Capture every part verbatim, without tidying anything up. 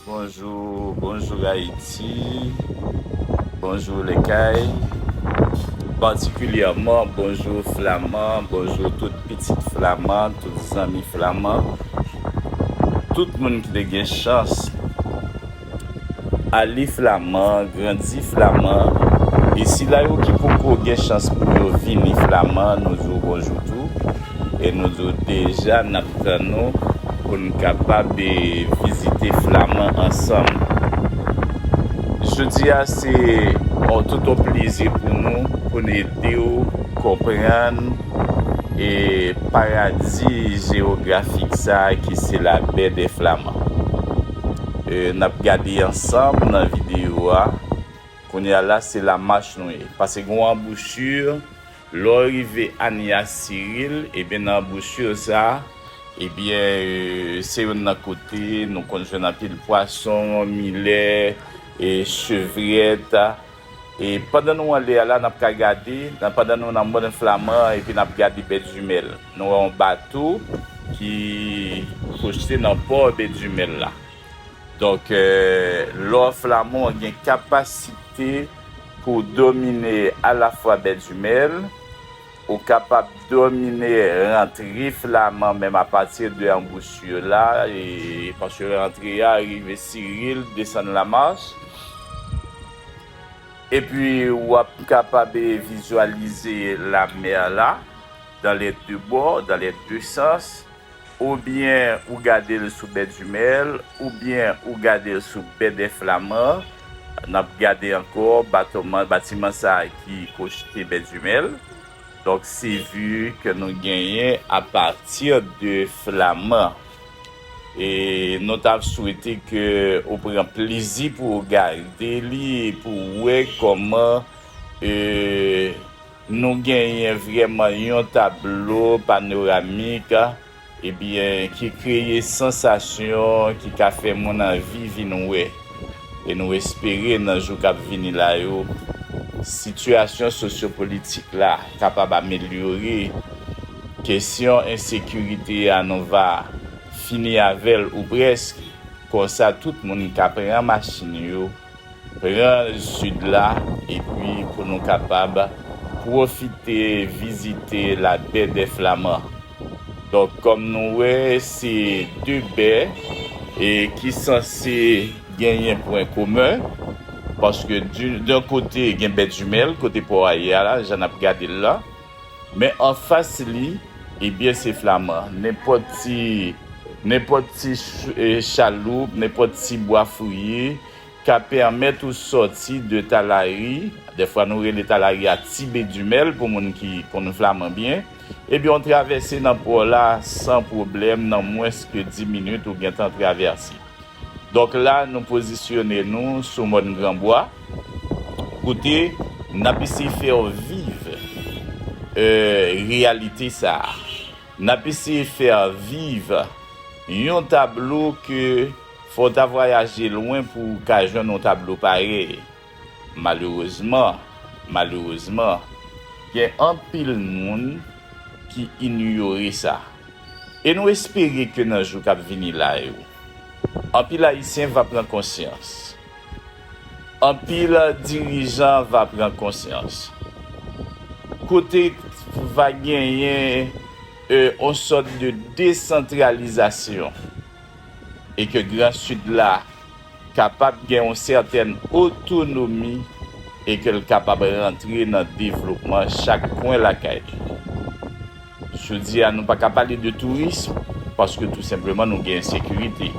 Bonjou, bonjou Ayiti, bonjou Lekay, patikilyèman bonjou Flaman, bonjou tout pitit Flaman, tout zanmi Flaman, tout moun ki te gen chans ale Flaman, grandi Flaman, e sila yo ki poko gen chans pou yo vini Flaman, nou di w bonjou tou. E nou di w deja n ap tann nou pou n kapab, e, vizite Flaman ansanm. Jodi a, se yon, tout yon plezi pou nou, pou n ede w konprann, e, paradi jewografik sa a ki se Labè dè Flaman. E, n ap gade ansanm nan videyo a. Kounye a la, se Lamach nou ye. Paske gen yon anbouchi, lè w rive Anya Siril, ebyen, nan anbouchi sa a, ebyen, e, se youn nan kote nou konn jwenn anpil pwason, milè, e, chevrèt. E pandan nou anlè a la, n ap ka gade, nan, pandan nou nan Mòn Flaman, epi n ap gade Bèdimèl. Nou wè yon bato ki koste nan pò Bèdimèl la. Donk, e, lè w Flaman gen kapasite pou w domine alafwa Bèdimèl, ou kapab domine rantre Flaman menm apati de anbouchi la, e, paske rantre a rive Siril, desann Lamach. Epi w ap kapab vizyalize lamè la, dans les deux bords, dans les deux sens, oubyen ou gade l sou Bèdimèl, oubyen ou gade l sou Bè dè Flaman. N ap gade ankò batiman, batiman sa a ki koste Bèdimèl. Donk, se vi ke nou genyen apati de Flaman. E nou t ap swete ke ou pran plezi pou w gade li, pou w wè kòman, e, nou genyen vrèman yon tablo panoramik, ebyen, ki kreye sansasyon, ki ka fè moun anvi vin wè. E nou espere nan jou k ap vini la yo, sitiyasyon sosyopolitik la kapab amelyore. Kesyon ensekirite a, nou va fini avè l ou prèske. Konsa, tout moun ka pran machin yo, pran sid la, epi pou nou kapab pwofite vizite Labè dè Flaman. Donk, kòm nou wè, se de bè, e, ki sanse genyen pwen komen, paske di, d'un kote, gen Bèdimèl, kote pò a ye a la, jan n ap gade l la. Men anfas li, ebyen, se Flaman. Nenpòt ti, nenpòt ti ch-, e, chaloup, nenpòt ti bwa fouye, ka pèmèt ou sòti de Talari, dèfwa nou rele Talari a Ti Bèdimèl pou moun ki konn Flaman byen, ebyen, w travèse nan pò la san pwoblèm, nan mwens ke dis minit ou gentan travèse. Donk la, nou pozisyone nou sou mòn Granbwa, kote n ap eseye fè w viv, e, reyalite sa a. N ap eseye fè w viv yon tablo ke fò w ta vwayaje lwen pou w ka jwenn yon tablo parèy. Malerezman, malerezman, gen anpil moun ki inyore sa. E nou espere ke nan jou k ap vini la yo, anpil Ayisyen va pran konsyans. Anpil dirijan va pran konsyans. Kote va genyen, e, yon sòt de desantralizasyon e ke Gran Sid la kapab gen yon sètèn otonomi e ke l kapab rantre nan devlopman chak kwen lakay li. Jodi a, nou pa ka pale de tourism, paske tou senpleman nou gen ensekirite.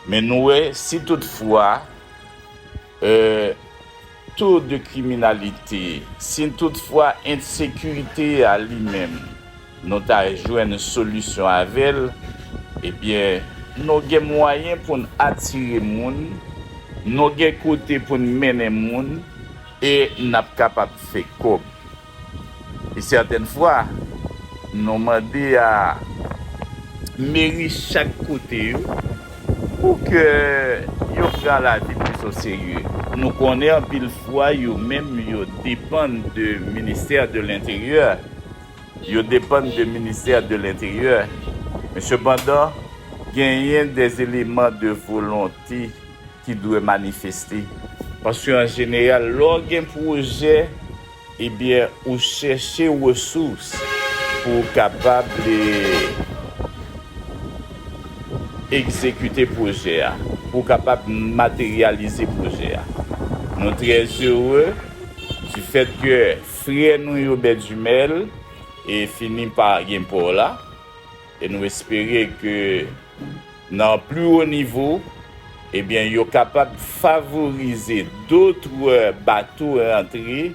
Men nou wè, si toutfwa, e, to de kriminalite, si toutfwa ensekirite a li menm, nou ta jwenn solisyon avè l, ebyen, nou gen mwayen pou n atire moun, nou gen kote pou n mennen moun, e n ap kapab fè kòb. E sètèn fwa, nou mande a meri chak kote yo pou ke yo pran lavi plis o serye. Nou konnen anpil fwa yo menm yo depann de ministè de lenteryè. Yo depann de ministè de lenteryè. Men sepandan, genyen des éléments de volonté ki dwe manifeste. Paske an jeneral, lè w gen pwojè, ebyen, ou chèche resous pou w kapab, eh, egzekite pwojè a, pou w kapab materyalize pwojè a. Nou trè ere di fèt ke frè nou yo Bèdimèl e fini pa gen pò la, e nou espere ke nan pli wo nivo, ebyen, yo kapab favorize dòt bato rantre,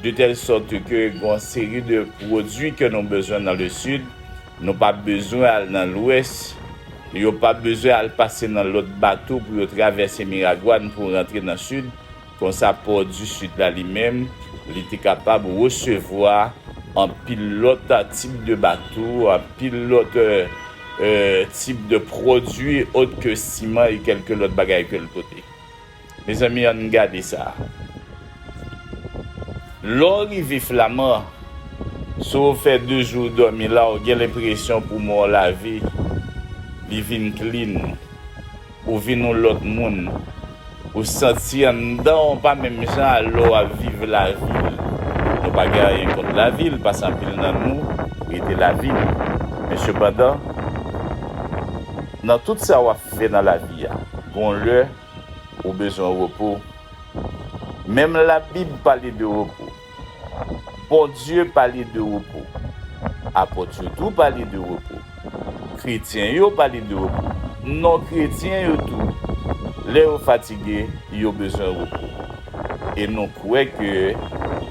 de tèl sòt ke gen yon seri de pwodui ke nou bezwen nan le sid, nou pa bezwen al nan lwès, yo pa bezwen al pase nan lòt bato pou yo travèse Miragwàn pou rantre nan sid. Konsa, pò di sid la li menm, li te kapab resevwa anpil lòt tip de bato, anpil lòt, eh, eh, tip de pwodui òt ke siman e kèlke lòt bagay ke l pote. Mezanmi, ann gade sa. Lè w rive Flaman, si w fè de jou w dòmi la, w gen lenpresyon poumon w lave, li vin clean, ou vin yon lòt moun. Ou santi anndan w pa menm jan a lè w ap viv lavil. Nou pa gen anyen kont lavil, paske anpil nan nou rete lavil. Men sepandan, nan tout sa w ap fè nan lavi a, gon lè ou bezwen repo. Menm Labib pale de repo. Bondye pale de repo. Apot yo tou pale de repo. Kretyen yo pale de repo. Non kretyen yo tou, lè yo fatige, yo bezwen repo. E nou kwè ke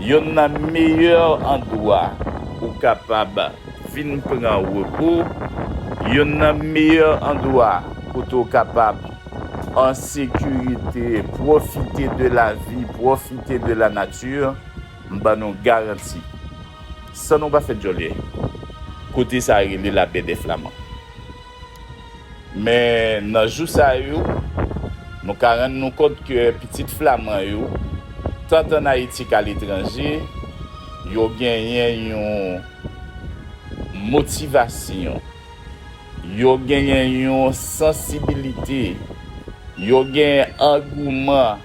yonn nan meyè andwa ou kapab vin pran repo, yonn nan meyè andwa kote w kapab an sekirite, pwofite de lavi, pwofite de la nature, m ban nou garanti, san nou pa fè djòlè, kote sa a rele Labè dè Flaman. Men nan jou sa yo, nou ka rann nou kont ke pitit flaman yo, tant ann Ayiti k'aletranje, yo genyen yon motivasyon, yo genyen yon sansibilite, yo genyen angouman,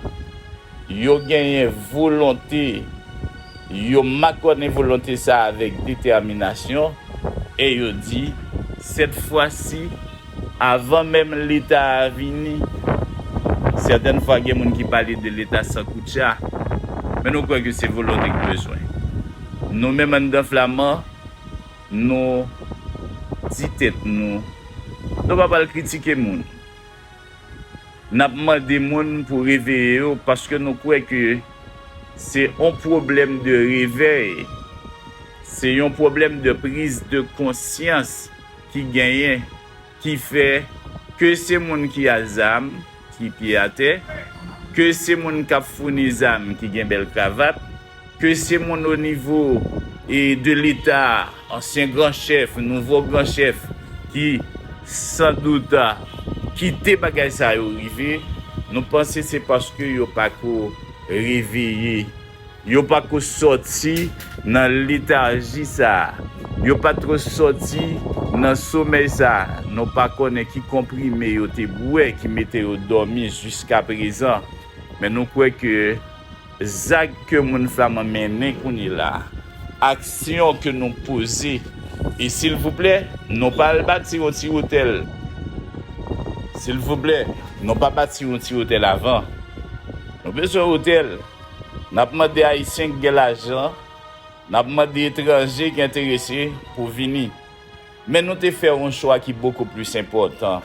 yo genyen volonte, yo makònen volonte sa a avèk detèminasyon, e yo di, sèt fwa si, avan menm Leta a vini, sètèn fwa gen moun ki pale de Leta san koutcha, men nou kwè ke se volonte k bezwen. Nou menm anndan Flaman, nou di tèt nou, nou pa pral kritike moun. N ap mande moun pou reveye yo, paske nou kwè ke se yon pwoblèm de revèy, se yon pwoblèm de priz de konsyans ki genyen, ki fè ke se moun ki a zam, ki pye atè, ke se moun k ap founi zam ki gen bèl kravat, ke se moun o nivo e de Leta, ansyen gran chèf, nouvo gran chèf, ki san dout kite bagay sa yo rive, nou panse se paske yo pa ko reveye, yo pa ko sòti nan letaji sa a, yo pa t ko sòti nan somèy sa a. Nou pa konnen ki konprime yo te bwè ki mete yo dòmi jiskaprezan, men nou kwè ke zak ke moun Flaman mennen kounye la, aksyon ke nou poze, e silvouplè, nou pa al bati yon ti otèl. Silvouplè, nou pa bati yon ti otèl avan. Nou bezwen otèl. N ap mande Ayisyen k gen lajan, n ap mande etranje k enterese pou vini. Men nou te fè yon chwa ki bokou plis enpòtan.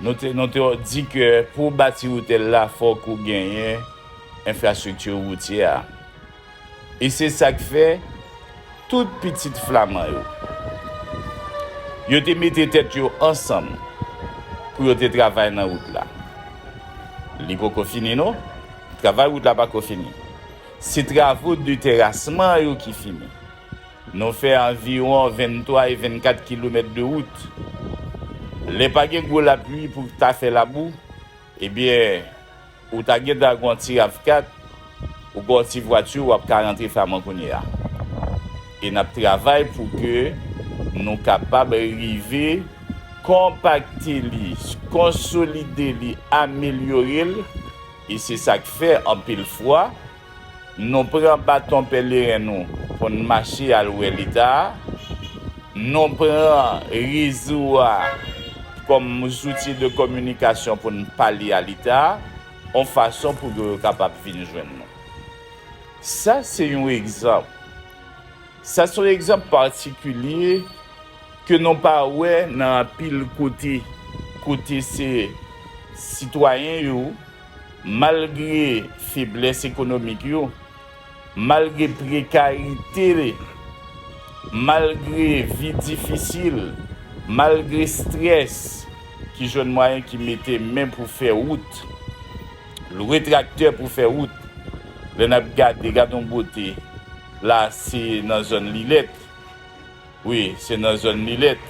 Nou te, nou te di ke pou w bati otèl la, fòk ou genyen enfrastrikti woutyè a. E se sa k fè tout pitit Flaman yo, yo te mete tèt yo ansanm pou yo te travay nan wout la. Li poko fini non. Travay wout la pako fini. Se travo de terasman yo ki fini. Nou fè anviwon venntwa e vennkat kilomèt de wout. Lè pa gen gwo lapli pou ta fè labou, ebyen, ou ta gentan gon ti rav kat, ou gon ti vwati, w ap ka rantre Flaman kounye a. E n ap travay pou ke nou kapab rive konpakte li, konsolide li, amelyore l, e se sa k fè, anpil fwa, nou pran baton pèleren nou pou n mache al wè Leta a, nou pran rezo a kòm zouti de kominikasyon pou n pale a Leta a, yon fason pou yo kapab vin jwenn nou. Sa se yon egzanp. Sa se yon egzanp patikilye ke nou pa wè nan anpil kote. Kote se sitwayen yo, malgre feblès ekonomik yo, malgre prekarite, malgre vi difisil, malgre estrès, ki jwenn mwayen ki mete men pou fè wout, lwe traktè pou fè wout. Lè n ap gade, gade yon bote. La, se nan zòn Lilèt. Wi, se nan zòn Lilèt.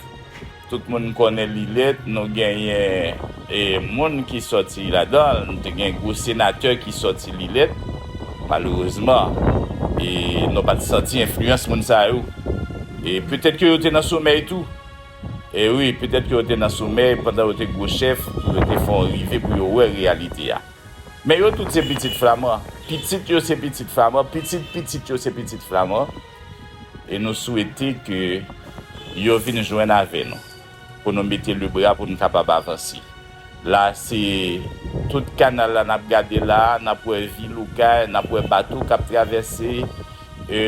Tout moun konnen Lilèt, nou genyen, e, moun ki sòti ladan l. Nou te gen gwo senatè ki sòti Lilèt. Malerezman, e, nou pa t santi enfliyans moun sa yo. E petèt ke yo te nan somèy tou. E wi, petèt ke yo te nan somèy pandan yo te gwo chèf, yo te fè yon rive pou yo wè reyalite a. Men yo tout se pitit Flaman. Pitit yo se pitit Flaman, pitit pitit yo se pitit Flaman. E nou swete ke yo vin jwenn avè nou pou nou mete lebra pou nou kapab avanse. La, se tout kanal la n ap gade la, n ap wè vil Okay, n ap wè bato k ap travèse, e,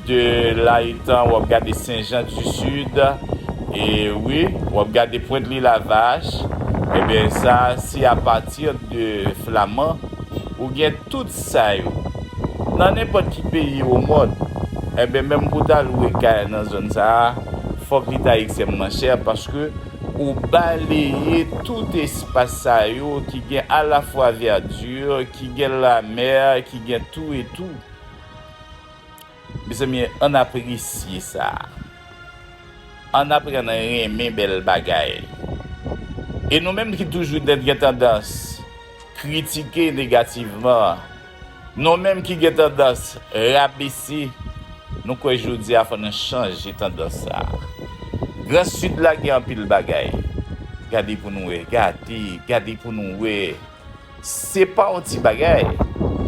de la etan, w ap gade Sen Jan di Sid, e wi, w ap gade Pwent Lilavache. Ebyen, sa, se apati de Flaman, ou gen tout sa yo. Nan nenpòt ki peyi o mond, ebyen, menm pou w ta lwe kay nan zòn sa a, fòk li ta ekstrèmman chè, paske ou baleye tout espas sa yo ki gen alafwa vèdi, ki gen lamè, ki gen tou e tou. Mezanmi, ann apresye sa. Ann aprann renmen bèl bagay. E nou menm ki toujou gen tandans kritike negativman, nou menm ki gen tandans rabese, nou kwè jodi a fò nou chanje tandans sa. Gran Sid la gen anpil bagay. Gade pou nou wè, gade, gade pou nou wè. Se pa yon ti bagay.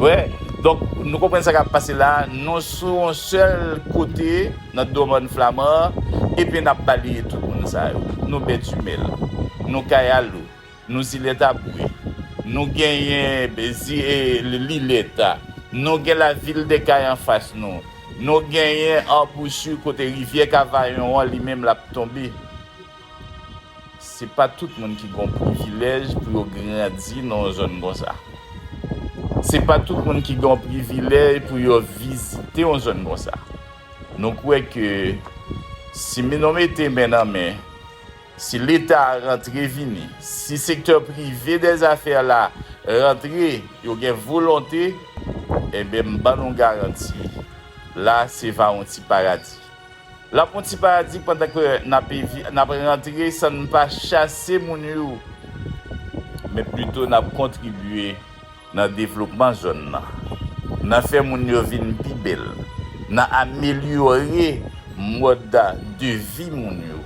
Wè. Donk, nou konprann sa k ap pase la. Nou sou yon sèl kote nan domèn Flaman an, epi n ap baleye tout moun sa yo. Nou Bèt Imèl, nou Kayalou, nou Zilèt Abwe, nou genyen Zi-, e, Lilèt, nou gen Lavil dè Kay anfas nou, nou genyen anbouchi kote rivyè Kavayon an, li menm, l ap tonbe. Se pa tout moun ki gen yon privilèj pou yo grandi nan yon zòn konsa. Se pa tout moun ki gen yon privilèj pou yo vizite yon zòn konsa. Nou kwè ke si nou mete men nan men, si Leta a rantre vini, si sektè prive dèzafè la rantre, yo gen volonte, enben, m ban nou garanti, la, se va yon ti paradi. L ap yon ti paradi pandan ke n ap evi-, n ap rantre san n pa chase moun yo, men plito n ap kontribye nan devlopman zòn nan, nan fè moun yo vin pi bèl, nan amelyore mòd de vi moun yo,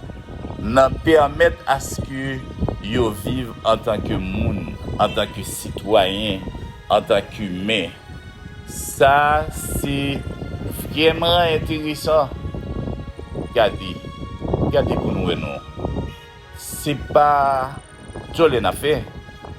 nan pèmèt aske yo viv antanke moun, antanke sitwayen, antanke imen. Sa se vrèman enteresan. Gade, gade pou nou wè non. Se pa djòlè n ap fè,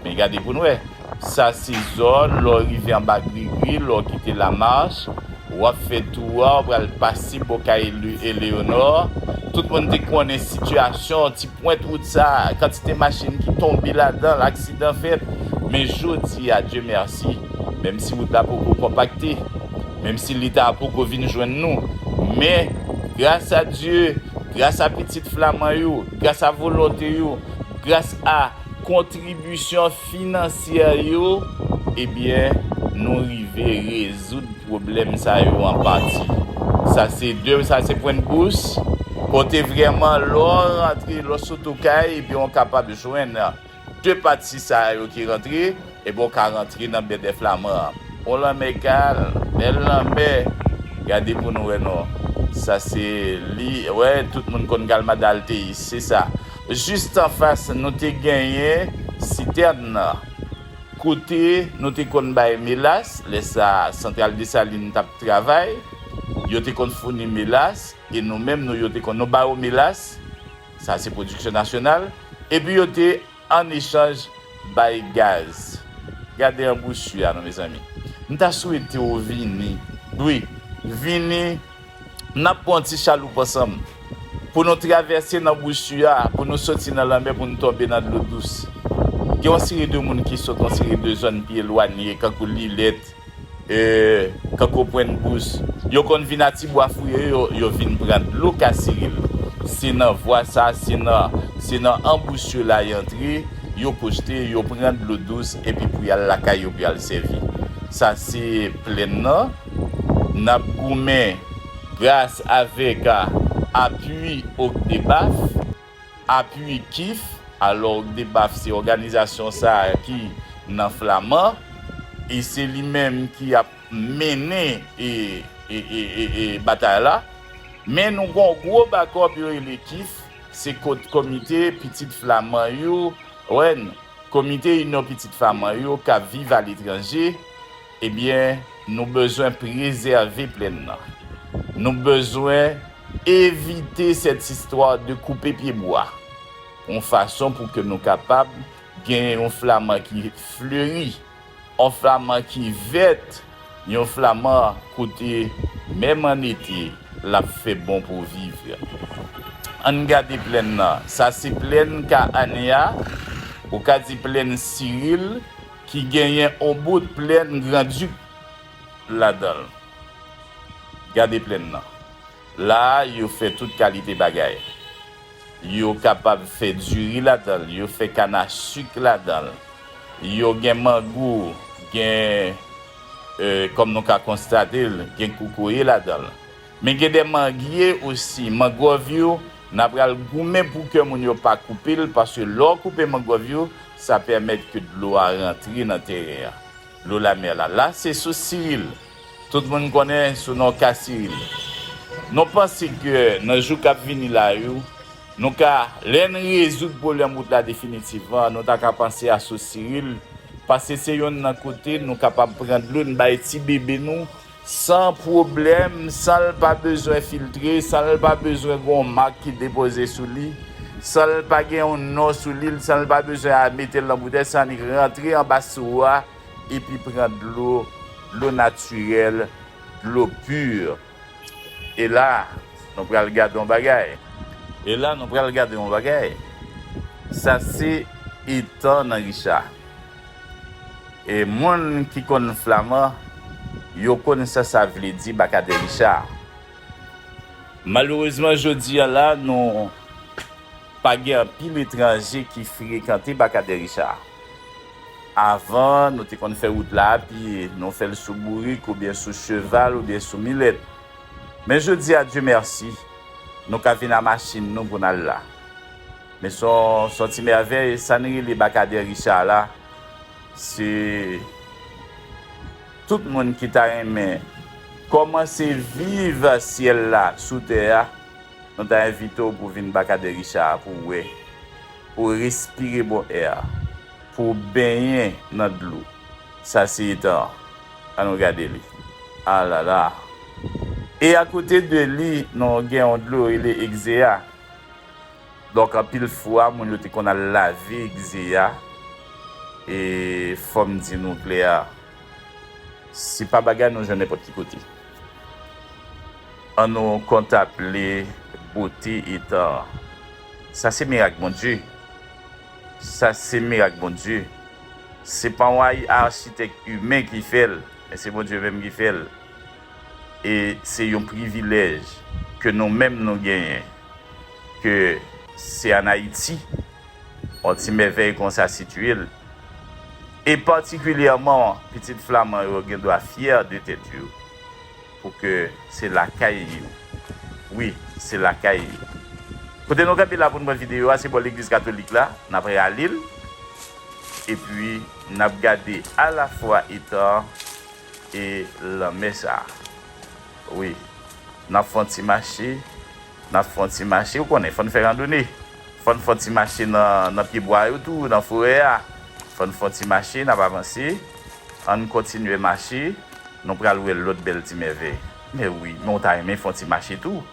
men gade pou nou wè. Sa se zòn, lè w rive anba Grigri, lè w kite Lamach, w ap fè tou a, w pral pase bò kay Ele-, Eleyonò. Tout moun te konnen sitiyasyon ti pwent wout sa, kantite machin ki tonbe ladan l, aksidan fèt. Men jodi a, Dye mèsi, menm si wout la poko konpakte, menm si Leta a poko vin jwenn nou, men gras a Dye, gras a pitit Flaman yo, gras a volonte yo, gras a kontribisyon finansyè yo, ebyen, nou rive rezoud pwoblèm sa yo an pati. Sa se de, sa se Pwent Bous, kote vrèman lè w rantre, lè w sot Okay, ebyen, w kapab jwenn de pati sa yo ki rantre, ebyen, w ka rantre nan Bèdè Flaman an. On lanmè kal, bèl lanmè. Gade pou nou wè non. Sa se li, wè, tout moun konn Galmada Altéis, se sa. Jis anfas, nou te genyen sitèn nan, kote nou te konn bay melas, lè sa Santral Desalin t ap travay, yo te konn founi melas, e nou menm, nou, yo te konn, nou ba yo melas, sa se pwodiksyon nasyonal, epi yo te an echanj bay gaz. Gade anbouchi a non, mezanmi. M ta swete w vini. Wi, vini, n ap pran yon ti chaloup ansanm. Pou nou travèse nan anbouchi a, pou nou soti nan lanmè, pou nou tonbe nan dlo dous. Gen yon seri de moun ki sot yon seri de zòn pi elwanye, kankou Lilèt, e, kankou Pwennbous, yo konn vin a Tibwa Fouye, yo, yo vin pran dlo Kasiril. Se nan vwa sa, se nan, se nan anbouch yo la y antre, yo kochte, yo pran dlo dous, epi pou y al lakay yo, pou y al sèvi. Sa se plèn nan. N ap goumen gras avèk, a, apui Ogdebaf, apui Kif, alò Ogdebaf se òganizasyon sa a ki nan flaman, e se li menm ki ap mennen e, e, e, e, e batay la. Men nou gen yon gwo bakòp yo rele Kif, se kot komite pitit flaman yo, wè n, komite inyon pitit flaman yo k ap viv aletranje, ebyen, nou bezwen prezève plèn nan. Nou bezwen evite cette histoire de koupe pye bwa. Yon fason pou ke nou kapab gen yon flaman ki fleri, yon flaman ki vèt, yon flaman kote menm an ete, l ap fè bon pou viv. Ann gade plèn nan. Sa se plèn Ka Ane a, ou ka di plèn Siril, ki genyen on bout plèn Grandik ladan l. Gade plèn nan. La a, yo fè tout kalite bagay. Yo kapab fè diri ladan l, yo fè kanasik ladan l. Yo gen mango, gen, e, kòm nou ka konstate l, gen kokoye ladan l. Men gen de mangye osi, mangwòv yo, n a pral goumen pou ke moun yo pa koupe l, paske lè w koupe mangwòv yo, sa pèmèt ke dlo a rantre nan teren an. Dlo lamè la. La, se sous Siril. Tout moun konnen sou non Ka Siril. Nou panse ke nan jou k ap vini la yo, nou ka, lè n rezoud pwoblèm wout la definitivman, nou ta ka panse a sous Siril, paske se yonn nan kote nou kapab pran dlo, n bay ti bebe nou, san pwoblèm, san l pa bezwen filtre, san l pa bezwen gen yon mak ki depoze sou li, san l pa gen yon non sou li, san l pa bezwen a mete l nan boutèy, san li rantre anba sou a, epi pran dlo, dlo natirèl, dlo pi. E la, nou pral gade yon bagay. E la, nou pral gade yon bagay. Sa se etan nan Richa. E moun ki konn flaman, yo konn sa sa vle di Bakadè Richa. Malerezman, jodi a la, nou pa gen anpil etranje ki frekante Bakadè Richa. Avan, nou te konn fè wout la a pye, nou fè l sou bourik oubyen sou cheval oubyen sou milèt. Men jodi a, Dye mèsi, nou ka vin a machin nou pou n al la. Men se yon, se yon ti mèvèy, sa n rele Bakadè Richa la, se tout moun ki ta renmen kòmanse viv syèl la sou tè a, nou ta envite w pou w vin Bakadè Richa a pou w wè, pou w respire bon è a, pou w benyen nan dlo. Sa se etan an. Ann nou gade li. Alala. E akote de li, nou gen yon dlo rele Egzeya. Donk, anpil fwa, moun yo te konn al lave Egzeya. E fò m di nou klè, se pa bagay nou jwenn nenpòt ki kote. Ann nou kontanple bote etan an. Sa se mirak Bondye. Sa se mirak Bondye. Se pa yon ay-, achitèk imen ki fè l, men se Bondye menm ki fè l. E se yon privilèj ke nou menm nou genyen, ke se ann Ayiti, yon ti mèvèy konsa sitiye l. E patikilyèman, pitit flaman yo gen dwa fyè de tèt yo, pou ke se lakay yo. Wi, se lakay yo. Kote nou kanpe la pou n pran videyo a, se bò legliz katolik la, n ap rale l, epi n ap gade alafwa etan an e lanmè sa a. Wi, n ap fè yon ti mache, n ap fè yon ti mache, ou konnen, fò n fè randone. Fò n fè yon ti mache nan, nan pyebwa yo tou, nan forè a. Fò n fè yon ti mache, n ap avanse. Ann kontinye mache. Nou pral wè lòt bèl ti mèvèy. Men wi, men w ta renmen fè yon ti mache tou.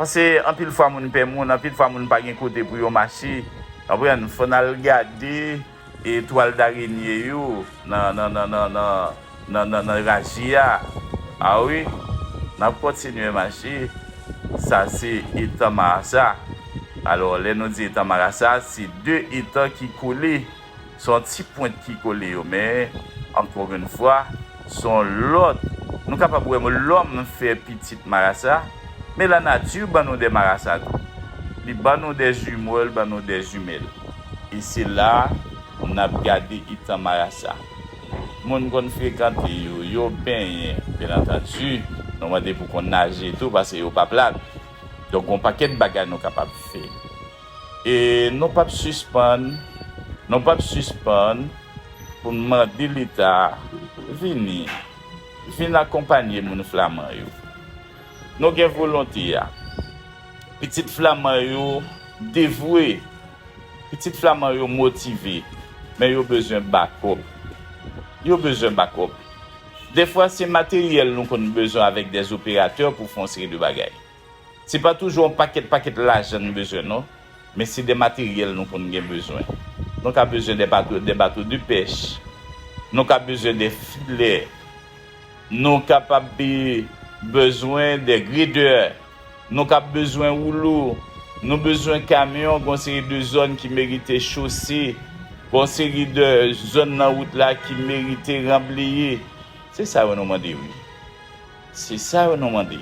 Paske anpil fwa moun pè moun, anpil fwa moun pa gen kote pou yo mache. Konprann? Fò n al gade etwal darenye yo nan, nan, nan, nan, nan, nan, nan, nan raje a. A wi, n ap kontinye mache. Sa se etan Marasa. Alò, lè nou di etan Marasa, se de etan ki kole. Se yon ti pwent ki kole yo, men, encore une fois, se yon lòt. Nou kapab wè lòm fè pitit marasa, men lanati ban nou de marasa tou. Li ban nou de jimò, li ban nou de jimèl. E se la n ap gade etan marasa. Moun konn frekante yo, yo benyen, byen antandi, nou mande pou konn naje tou, paske yo pa plat. Donk, gon pakèt bagay nou kapab fè. E nou p ap sispann, nou p ap sispann pou n mande Leta vini, vin akonpanye moun Flaman yo. Nou gen volonte a. Pitit Flaman yo devwe. Pitit Flaman yo motive. Men yo bezwen bakòp. Yo bezwen bakòp. Dèfwa, se materyèl nou konn bezwen avèk dè operatè pou fè yon seri de bagay. Se pa toujou yon pakèt, pakèt lajan n bezwen, non. Men se de materyèl nou konn gen bezwen. Nou ka bezwen de bato, de bato de pèch. Nou ka bezwen de filè. Nou kapab be-, bezwen de gredè. Nou ka bezwen woulo. Nou bezwen kamyon, gon seri de zòn ki merite chose. Gon seri de zòn nan wout la ki merite ranbleye. Se sa yo nou mande, wi. Se sa yo nou mande.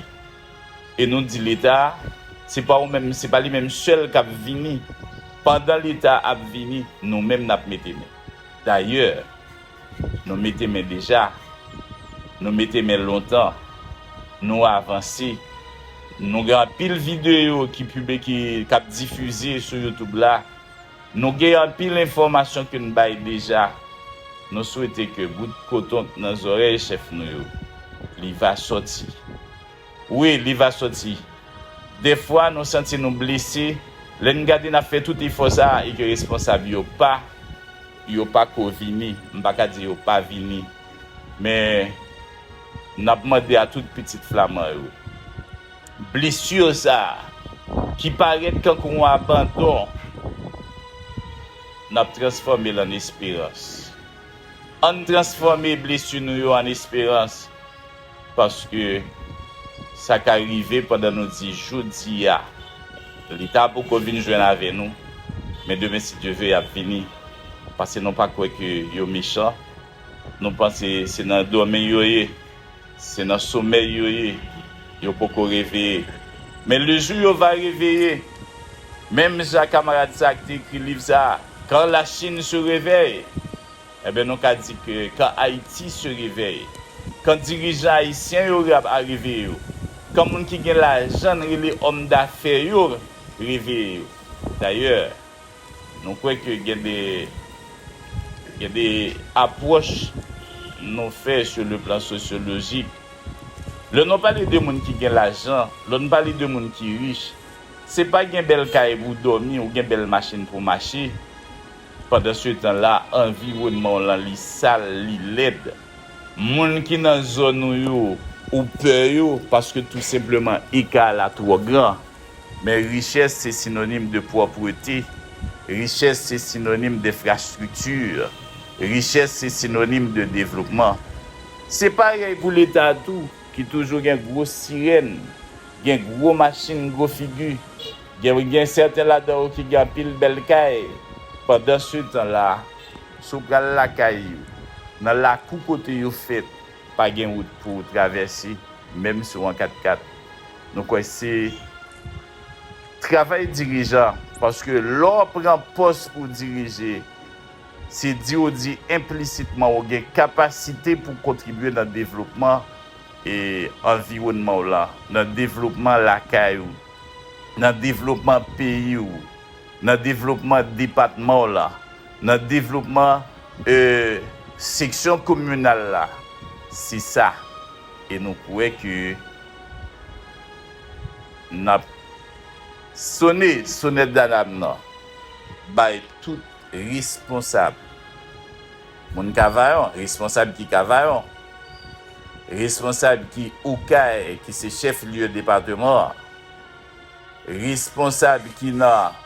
E nou di Leta, se pa ou menm, se pa li menm sèl k ap vini. Pandan Leta ap vini, nou menm n ap mete men. Dayè, nou mete men deja. Nou mete men lontan. Nou avanse. Nou gen anpil videyo ki pibe, ki, k ap difize sou YouTube la. Nou gen anpil enfòmasyon ke n bay deja. Nou swete ke bout koton k nan zòrèy chèf nou yo, li va sòti. Wi, li va sòti. Dèfwa, nou santi nou blese. Lè n gade n ap fè tout efò sa a e ke responsab yo pa, yo pa ko vini. M pa ka di yo pa vini. Men, n ap mande a tout pitit Flaman yo. Blesi sa a, ki parèt kankou yon abandon, n ap transfòme l an esperans. Ann transfòme blesi nou yo an esperans, paske sa ka rive pandan nou di jodi a, Leta poko vin jwenn avè nou, men demen, si Dye ve, y ap vini, paske nou pa kwè ke yo mechan, nou panse se nan dòmi yo ye. Se nan somèy yo ye. Yo poko reveye. Men le jou yo va reveye, menm jan kamarad sa a ki te ekri liv sa a, Quand la Chine se réveille, enben, nou ka di ke quand Haïti se réveille, quand dirijan ayisyen yo ra-, a reveye yo, quand moun ki gen lajan n rele òm dafè yo reveye yo. Dayè, nou kwè ke gen de, gen de apwòch nou fè sur le plan sociologique. Lè nou pale de moun ki gen lajan, lè nou pale de moun ki rich, se pa gen bèl kay pou w dòmi, ou gen bèl machin pou w mache. Pandan se tan la, anviwònman w lan, li sal, li lèd. Moun ki nan zòn ou yo, ou pè yo, paske tou senpleman eka a la twò gran. Men richès se sinonim de pwòpte. Richès se sinonim de enfrastrikti. Richès se sinonim de devlopman. Se parèy pou Leta tou, ki toujou gen gwo sirèn, gen gwo machin, gwo figi. Gen, gen sèten ladan yo ki gen anpil bèl kay. Pandan se tan la, si w pral lakay ou, nan lakou kote yo fèt, pa gen wout pou w travèse, menm si w an kat kat. Nou kwè se travay dirijan, paske lè w pran pòs pou w dirije, se di w di enplisitman w gen kapasite pou w kontribye nan devlopman e anviwònman w lan, nan devlopman lakay ou, nan devlopman peyi w, nan devlopman depatman w lan, nan devlopman, e, seksyon kominal la. Se sa. E nou kwè ke n ap sone sonèt dalam nan. bay tout responsab. Moun Kavayon, responsab ki Kavayon, responsab ki Okay, ki se chèf lye depatman an, responsab ki nan,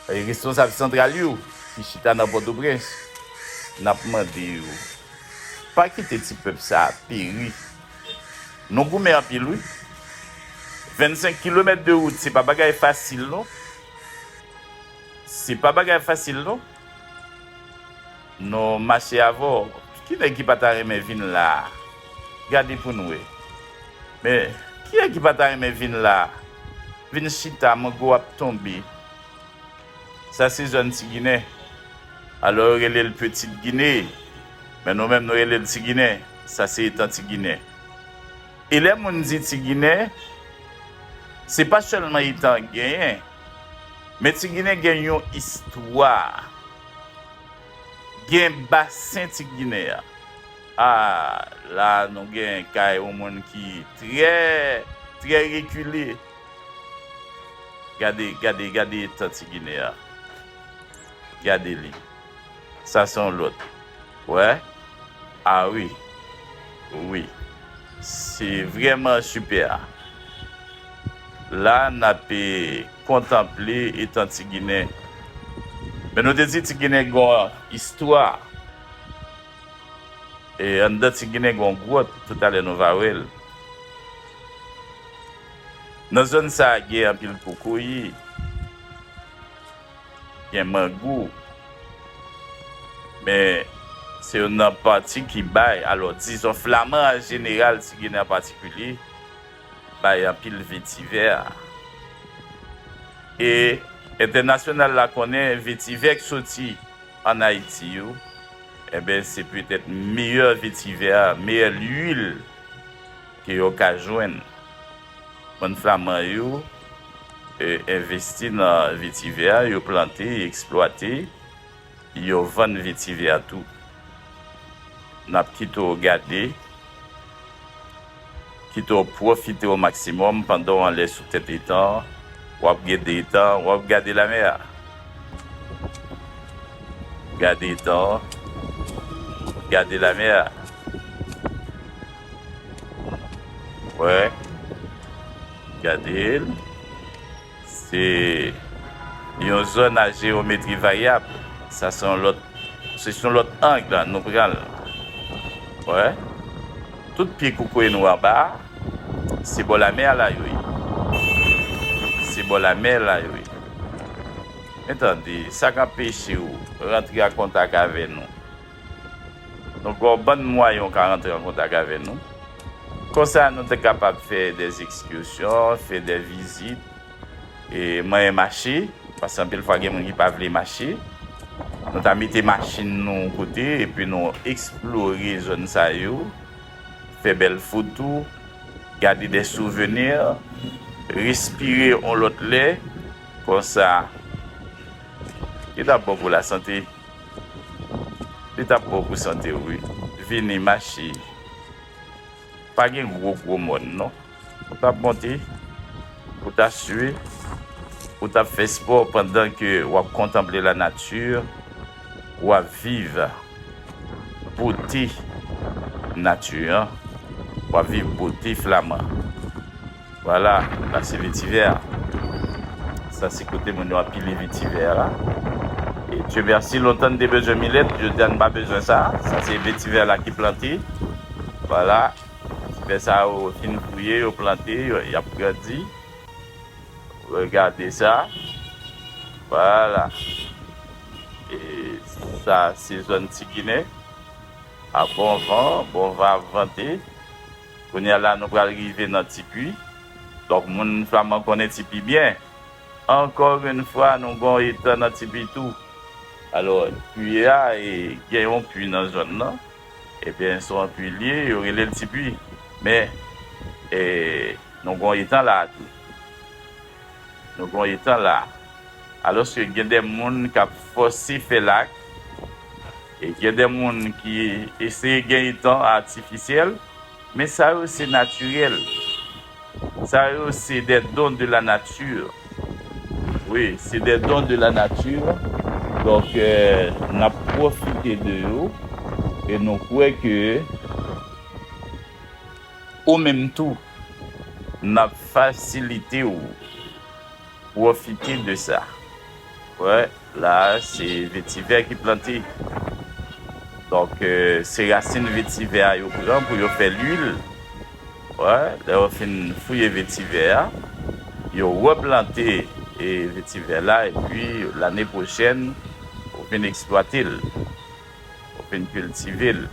responsab santral yo, ki chita nan Pòtoprens, n ap mande yo, pa kite ti pèp sa a peri. Nou goumen anpil, wi. Vennsenk kilomèt de wout, se pa bagay fasil, non. Se pa bagay fasil, non. Nou mache avè w. Ki nèg ki pa ta renmen vin la a? Gade pou n wè. Men, ki nèg ki pa ta renmen vin la a? Vin chita, mango ap tonbe. Sa se zòn Ti Ginen. Alò, yo rele l Pitit Ginen. Men nou menm, nou rele l Ti Ginen. Sa se etan Ti Ginen. E lè moun di Ti Ginen, se pa sèlman etan genyen, men Ti Ginen gen yon istwa. Gen basen Ti Ginen an. A, la nou gen kay yon moun ki trè, trè rekile. Gade, gade, gade etan Ti Ginen an. Gade li. Sa se yon lòt. Wè? A wi. Wi. Se vrèman sipè. La, n ap, e, kontanple etan Ti Ginen. Men nou te di Ti Ginen gen yon istwa. E anndan Ti Ginen gen yon gwòt, toutalè nou va wè l. Nan zòn sa a, gen anpil kokoye, gen mango, men se youn nan pati ki bay, alò, dizon, flaman an jeneral, Ti Ginen an patikilye, bay anpil vetivè. E entènasyonal la konnen vetivè k soti ann Ayiti yo, enben, se petèt meyè vetivè a, meyè lwil ke yo ka jwenn. Bann flaman yo, e, envesti nan vetivè a, yo plante, eksplwate, yo vann vetivè a tou. N ap kite w gade, kite w pwofite o maksimòm pandan w anlè sou tèt etan an, w ap gade etan an, w ap gade lamè a. Gade etan an, gade lamè a. Wè, gade l. Se yon zòn a jeyometri varyab. Sa se yon lòt, se sou lòt ang la nou pral. Wè. Tout pye kokoye nou anba a, se bò lamè a la yo ye. Se bò lamè a la yo ye. Men tande, sa k anpeche w rantre an kontak avè nou? Nou gen yon bann mwayen w ka rantre an kontak avè nou. Konsa, nou te kapab fè dè ekskursyon, fè dè vizit, e manyen mache, paske anpil fwa gen moun ki pa vle mache. Nou ta mete machin nou yon kote, epi nou eksplore zòn sa yo, fè bèl foto, gade dè souvni, respire yon lòt lè, konsa, li t ap bon pou lasante. Li t ap bon pou sante w, wi. Vini mache. Pa gen gwo, gwo mòn, non. Ou t ap monte, ou t ap swiv, ou t ap fè spò pandan ke w ap kontanple lanati, w ap viv bote nati an, w ap viv bote flaman. Vwala, la se vetivè. Sa se kote moun yo ap pile vetivè la. E Dye mèsi, lontan n te bezwen milèt, jodi a n pa bezwen sa. Sa se vetivè la ki plante. Vwala. Vetivè sa yo fin fouye, yo plante, yo, y ap grandi. Regade sa. Vwala. E sa se zòn Ti Ginen. A bon van, bon van ap vante. Kounye a la, nou pral rive nan Ti Pui. Donk, moun Flaman konnen Ti Pui byen. Encore une fois, nou gen yon etan nan Ti Pui tou. Alò, pui a, e, gen yon pui nan zòn nan. Ebyen, se yon pui li ye, yo rele l Ti Pui. Men, e, nou gen yon etan la a tou. Nou gen yon etan la. Alòske gen de moun k ap fòse fè lak, e gen de moun ki eseye gen etan atifisyèl, men sa yo se natirèl. Sa yo se des dons de la nature. Wi, se des dons de la nature. Donk, euh, n ap pwofite de yo e nou kwè ke ou menm tou, n ap fasilite w pwofite de sa. Wè, la, se vetivè ki plante. Donk, euh, se rasin vetivè a yo pran pou yo fè lwil. Wè, lè yo fin fouye vetivè a, yo replante, e, vetivè la, epi lane pwochèn, ou vin eksplwate l. Ou vin kiltive l.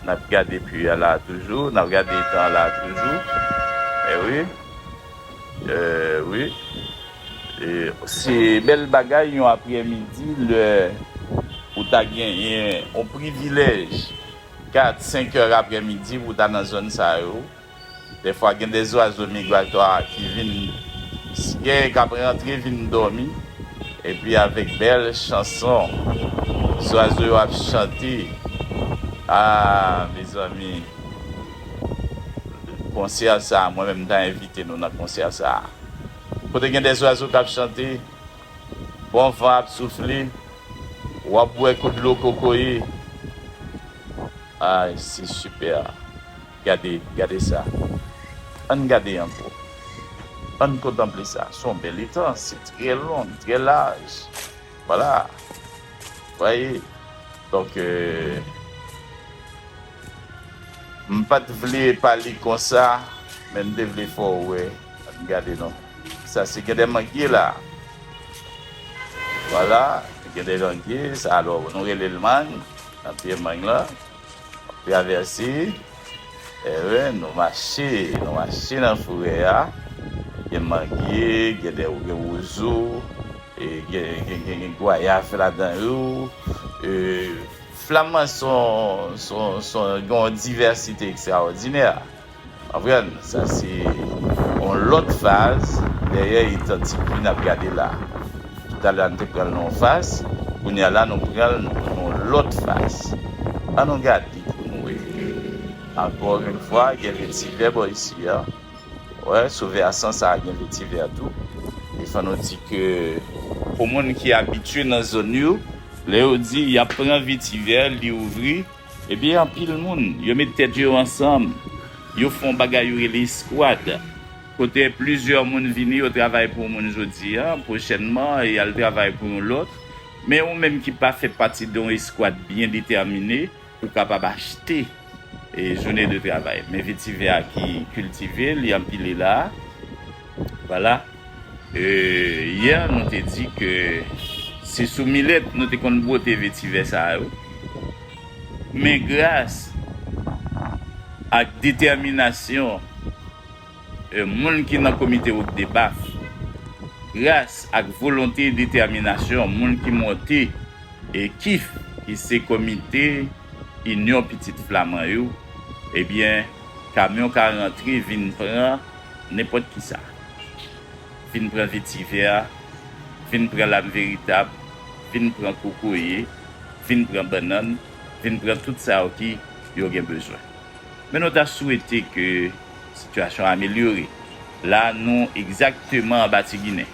N ap gade pwi a la toujou, n ap gade etan la toujou. E wi. E wi. E se bèl bagay yon aprèmidi lè ou ta genyen yon privilèj kat, senk è aprèmidi pou w ta nan zòn sa yo. Dèfwa, gen de zwazo migratwa ki vin, gen k ap rantre vin dòmi, epi avèk bèl chanson, zwazo yo ap chante. Ah, mezanmi, konsè sa, mwen menm, m ta envite nou nan konsè sa. Kote gen de zwazo k ap chante, bon van ap soufle, w ap bwè kou dlo kokoye. Ay, se sipè. Gade, gade sa. Ann gade ankò. Ann kontanple sa. Se yon bèl etan. Se trè long, trè laj. Vwala. Vwaye. Donk, euh, m pa t vle pale konsa, men m te vle fè w wè. Ann gade non. Sa se gen de mangye la. Vwala, gen de mangye, sa alò, nou rele l mang, nan pye mang lan. Travèse. E wi, nou mache, nou mache nan forè a. Gen mangye, gen de, gen wozo, e gen, gen, gen, gen gwayav ladan yo. E, flaman se yon, se yon, se yon, gen yon divèsite ekstraòdinè. Konprann? Sa se yon lòt faz dèyè etan Ti Pwi n ap gade la. Toutalè a, n te pran l nan yon faz, kounye a la, nou pran l nan yon lòt faz. Ann nou gade pou nou wè. Encore une fois, gen vetivè bò isi a. Wè, sou vèsan sa a, gen vetivè tou. E fò nou di ke pou moun ki abitye nan zòn yo, lè yo di y ap pran vetivè, li ouvri, ebyen, anpil moun, yo met tèt yo ansanm, yo fè yon bagay yo rele eskwad, kote plizyè moun vini, yo travay pou yon moun jodi a, pwochènman, y al travay pou yon lòt. Men ou menm ki pa fè pati de yon eskwad byen detèmine, ou kapab achte, e, jounen de travay. Men vetivè a ki kiltive, li anpile la. Vwala. E, yè, nou te di ke se sou milèt nou te konn bwote vetivè sa yo. Men gras ak detèminasyon, e, moun ki nan komite Roc des Baf, gras ak volonte e detèminasyon moun ki monte, e, kif, ki se komite Inyon Pitit Flaman yo, ebyen, kamyon ka rantre vin pran nenpòt kisa. Vin pran vetivè a, vin pran lam veritab, vin pran kokoye, vin pran bannann, vin pran tout sa yo ki yo gen bezwen. Men nou ta swete ke sitiyasyon an amelyore. La, nou egzakteman anba Ti Ginen.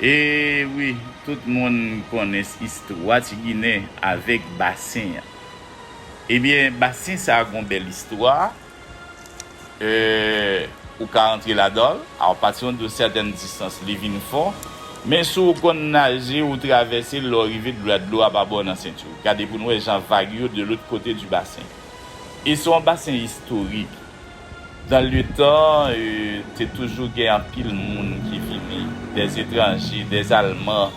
E wi, tout moun konnen istwa Ti Ginen avèk basen an. Ebyen, basen sa a gon bèl istwa. E, ou ka antre ladan l, apati yon de sètèn distans, li vin fon. Men si w konn naje, ou travèse l, lè w rive, dlo, dlo a pa ba w nan senti w. Gade pou n wè jan vag yo de lòt kote di basen. E se yon basen istorik. Dans le temps, e, te toujou gen anpil moun ki vini, des étrangers, des Allemands,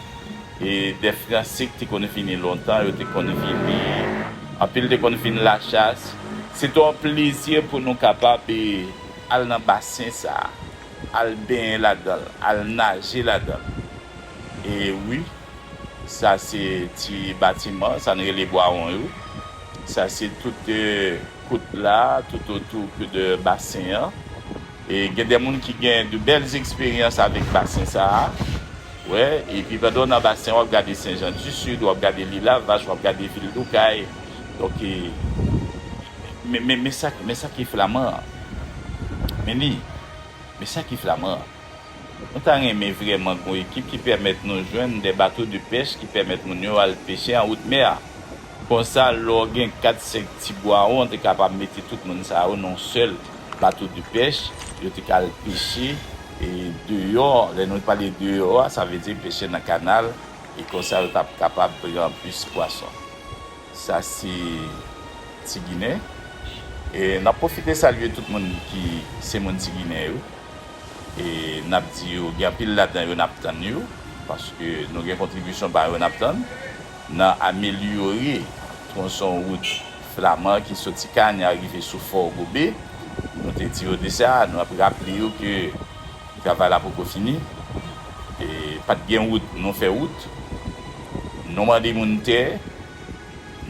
e des Français ki te konn vini lontan, yo te konn vini, anpil te konn vin lachas. Se te yon plezi pou nou kapab, e, al nan basen sa a, al benyen ladan l, al naje ladan l. E wi, sa se ti batiman, sa n rele bwawon yo. Sa se tout, e, kout la, tout otou de basen an. E gen de moun ki gen de bèl eksperyans avèk basen sa a. Wè, epi pandan w nan basen, w ap gade Sen Jan di Sid, w ap gade Lilavach, w ap gade vil Okay. Donk, e, men, men, men sa, men sa ki flaman an. Men li, men sa ki flaman an. Nou ta renmen vrèman gen yon ekip ki pèmèt nou jwenn de bato de pèch ki pèmèt moun yo al peche an wout mè a. Konsa, lè w gen kat, senk ti bwawon, w te kapab mete tout moun sa yo nan yon sèl bato de pèch, yo te ka al peche, e deyò, lè nou pale deyò a, sa vle di peche nan kanal, e konsa yo t ap kapab pran plis pwason. Sa se Ti Ginen. E n ap pwofite salye tout moun ki se moun Ti Ginen yo. E n ap di yo, gen anpil ladan yo n ap tann yo, paske nou gen kontribisyon pa yo n ap tann nan amelyore twonson wout Flaman ki soti Kanya rive sou Fò Gobe. Nou te di yo de sa, nou ap raple yo ke travay la poko fini. E pa t gen wout, nou fè wout. Nou mande moun tè,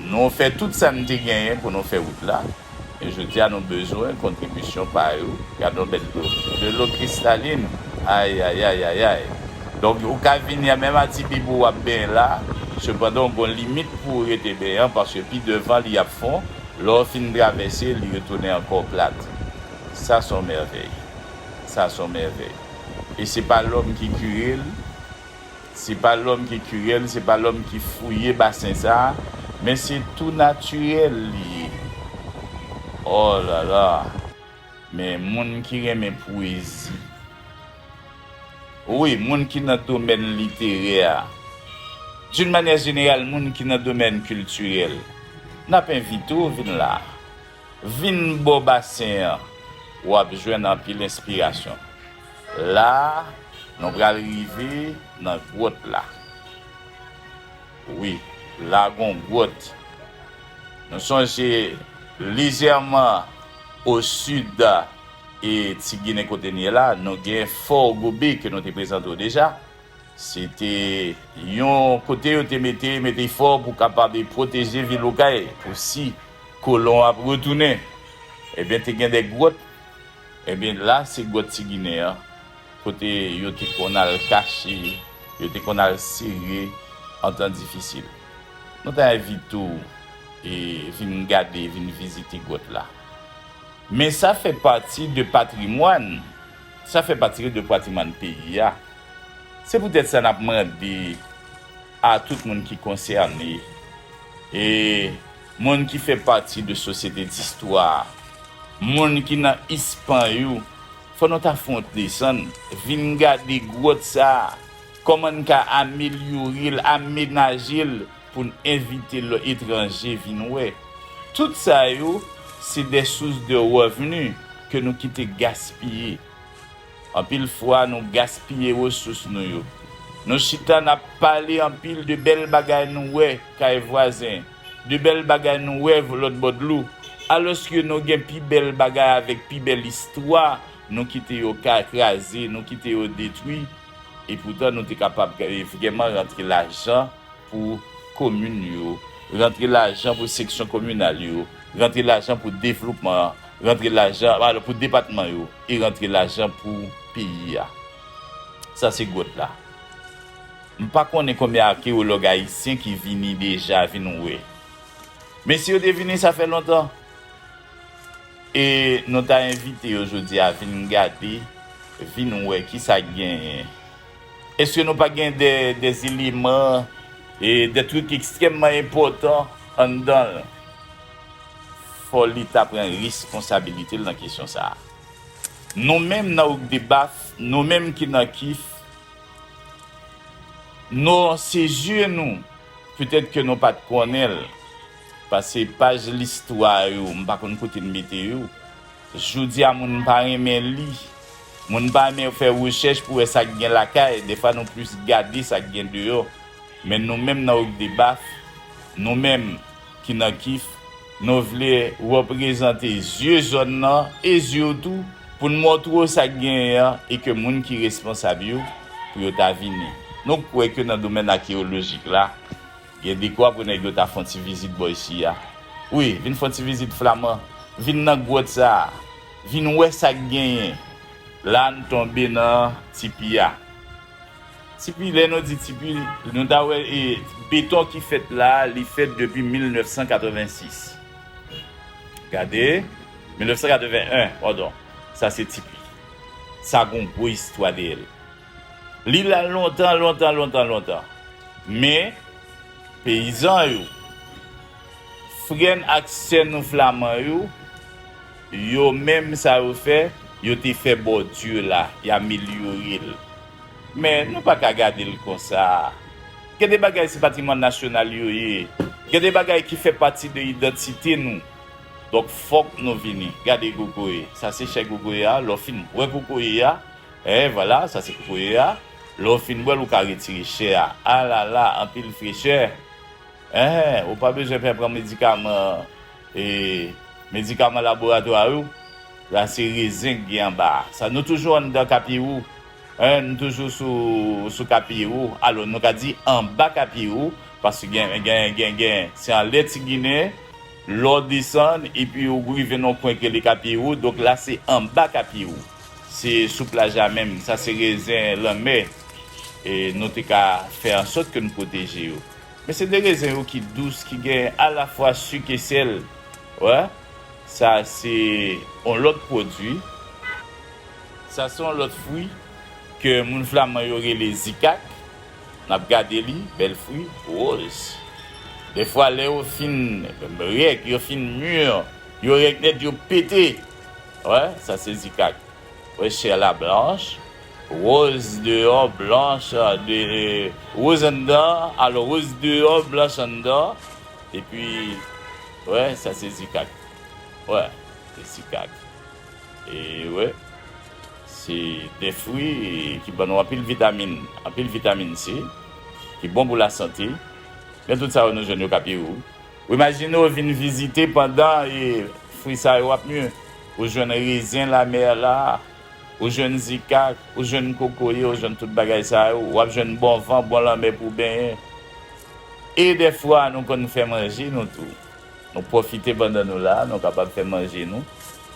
nou fè tout sa n te genyen pou nou fè wout la. E jodi a, nou bezwen kontribisyon pa yo. Gade yon bèl dlo. De l'eau cristalline. Ay, ay, ay, ay, ay. Donk, ou ka vini a menm a ti bibou w ap benyen la. Sepandan, ou gon limit pou ou rete benyen an, paske pi devan li ap fon. Lè w fin travèse, li retounen ankò plat. Sa se yon mèvèy. Sa se yon mèvèy. E se pa lòm ki kire l, se pa lòm ki kire l, se pa lòm ki fouye basen sa a, men se tou natirèl li ye. Oh la la! Men moun ki renmen pwezi. Wi, moun ki nan domèn literè a. D'une manière générale, moun ki nan domèn kiltirèl. N ap envite w vin la. Vin bò basen an, w ap jwenn anpil enspirasyon. La a, nou pral rive nan gwòt la. Wi, la gon gwòt. Nou sonje lejèman o sid e Ti Ginen kote n ye la, nou gen Fò Gobe ke nou te prezante w deja. Se te yon kote yo te mete, mete fò pou kapab pwoteje vil Okay, pou si kolon ap retounen. Ebyen, te gen de gwòt. Ebyen, la, se gwòt Ti Ginen an, kote yo te konn al kache, yo te konn al sere an tan difisil. Nou ta envite w, e, vin gade, vin vizite gwòt la. Men sa fè pati de patrimwàn, sa fè pati de patrimwàn peyi a. Se poutèt sa n ap mande a tout moun ki konsène, e moun ki fè pati de Société d'Histoire, moun ki nan ispan yo, fò nou ta fè yon desann, vin gade gwòt sa a, kòman n ka amelyore l, amenaje l pou n envite lòt etranje vin wè. Tout sa yo, se de sous de revni ke nou kite gaspiye. Anpil fwa, nou gaspiye resous nou yo. Nou chita, n ap pale anpil de bèl bagay nou wè kay vwazen, de bèl bagay nou wè lòt bò dlo, alòske nou gen pi bèl bagay avèk pi bèl istwa, nou kite yo ka kraze, nou kite yo detwi, epoutan nou te kapab vrèman rantre lajan pou komin yo, rantre lajan pou seksyon kominal yo, rantre lajan pou devlopman an, rantre lajan, alò, pou depatman yo, e rantre lajan pou peyi a. Sa se gwòt la. M pa konnen konbyen akeyològ ayisyen ki vini deja vin wè. Men si yo te vini, sa fè lontan. E nou ta envite yo jodi a vin gade, vin wè kisa k genyen. Èske nou pa gen de, de eleman e de trik ekstrèmman enpòtan anndan l? Fò Leta pran responsabilite l nan kesyon sa a. Nou menm nan Ogdebaf, nou menm ki nan kif, nou se zye nou. Petèt ke nou pa t konnen l, paske paj listwa yo, m pa konn kote n mete yo. Jodi a, moun pa renmen li. Moun pa renmen fè rechèch pou wè sa k gen lakay. Defwa, nou plis gade sa k gen deyò. Men nou menm nan Ogdebaf, nou menm ki nan kif, nou vle reprezante zye zòn nan e zye w tou pou n montre w sa k genyen an e ke moun ki responsab yo, pou yo ta vini. Nou kwè ke nan domèn akeyolojik la, gen dekwa pou nèg yo ta fè yon ti vizit bò isi a. Wi, vin fè yon ti vizit Flaman, vin nan gwòt sa a, vin wè sa k genyen. La, n tonbe nan tipi a. Tipi, lè nou di tipi, nou ta wè, e, beton ki fèt la, li fèt depi mil nèf san katrevensis. Gade, mil nèf san katreven en, padon. Sa se tipi. Sa gon gwo istwa dèyè l. Li la lontan, lontan, lontan, lontan. Men, peyizan yo, frè n ak sè nou flaman yo, yo menm sa yo fè, yo te fè bòdye la, y amelyore l. Men, nou pa ka gade l konsa. Gen de bagay se patrimwàn nasyonal yo ye. Gen de bagay ki fè pati de idantite nou. Donk, fòk nou vini. Gade kokoye. Sa se chè kokoye a. Lè w fin bwè kokoye a, e vwala, sa se kokoye a. Lè w fin bwè l, ou ka retire chè a. Alala, anpil frechè. Enhen, ou pa bezwen fè pran medikaman, e, medikaman laboratwa yo. La se rezen k gen anba a. Sa, nou toujou anndan kapirou. Hein, nou toujou sou, sou kapirou. Alò, nou ka di anba kapirou, paske gen, gen, gen, gen, se anlè Ti Ginen, lè w desann, epi ou rive nan yon kwen ki rele kapirou, donk la se anba kapirou. Se sou plaj la menm, sa se rezen lanmè. E nou te ka fè ansòt ke nou pwoteje yo. Men se de rezen yo ki dous, ki gen alafwa sik e sèl. Wè, sa se yon lòt pwodui. Sa se yon lòt fwi ke moun flaman yo rele zikak. N ap gade li, bèl fwi, woz. Defwa, lè yo fin rèk, yo fin mi, yo rèk nèt, yo pete. Wè, sa se zikak. Wè, chè la blanch, woz deyò, blanch, de, woz anndan, alò woz deyò, blanch anndan. Epi, wè, sa se zikak. Wè, se zikak. E wè, se de fwi ki ban nou anpil vitamin, anpil vitamin C, ki bon pou lasante. Men tout sa yo nou jwenn yo kapirou. Ou imajine w vin vizite pandan, e, fwi sa yo ap mi. Ou jwenn rezen lamè la, ou jwenn zikak, ou jwenn kokoye, ou jwenn tout bagay sa yo. W ap jwenn bon van, bon lanmè pou w benyen. E dèfwa, nou konn fè manje nou tou. Nou pwofite pandan nou la, nou kapab fè manje nou.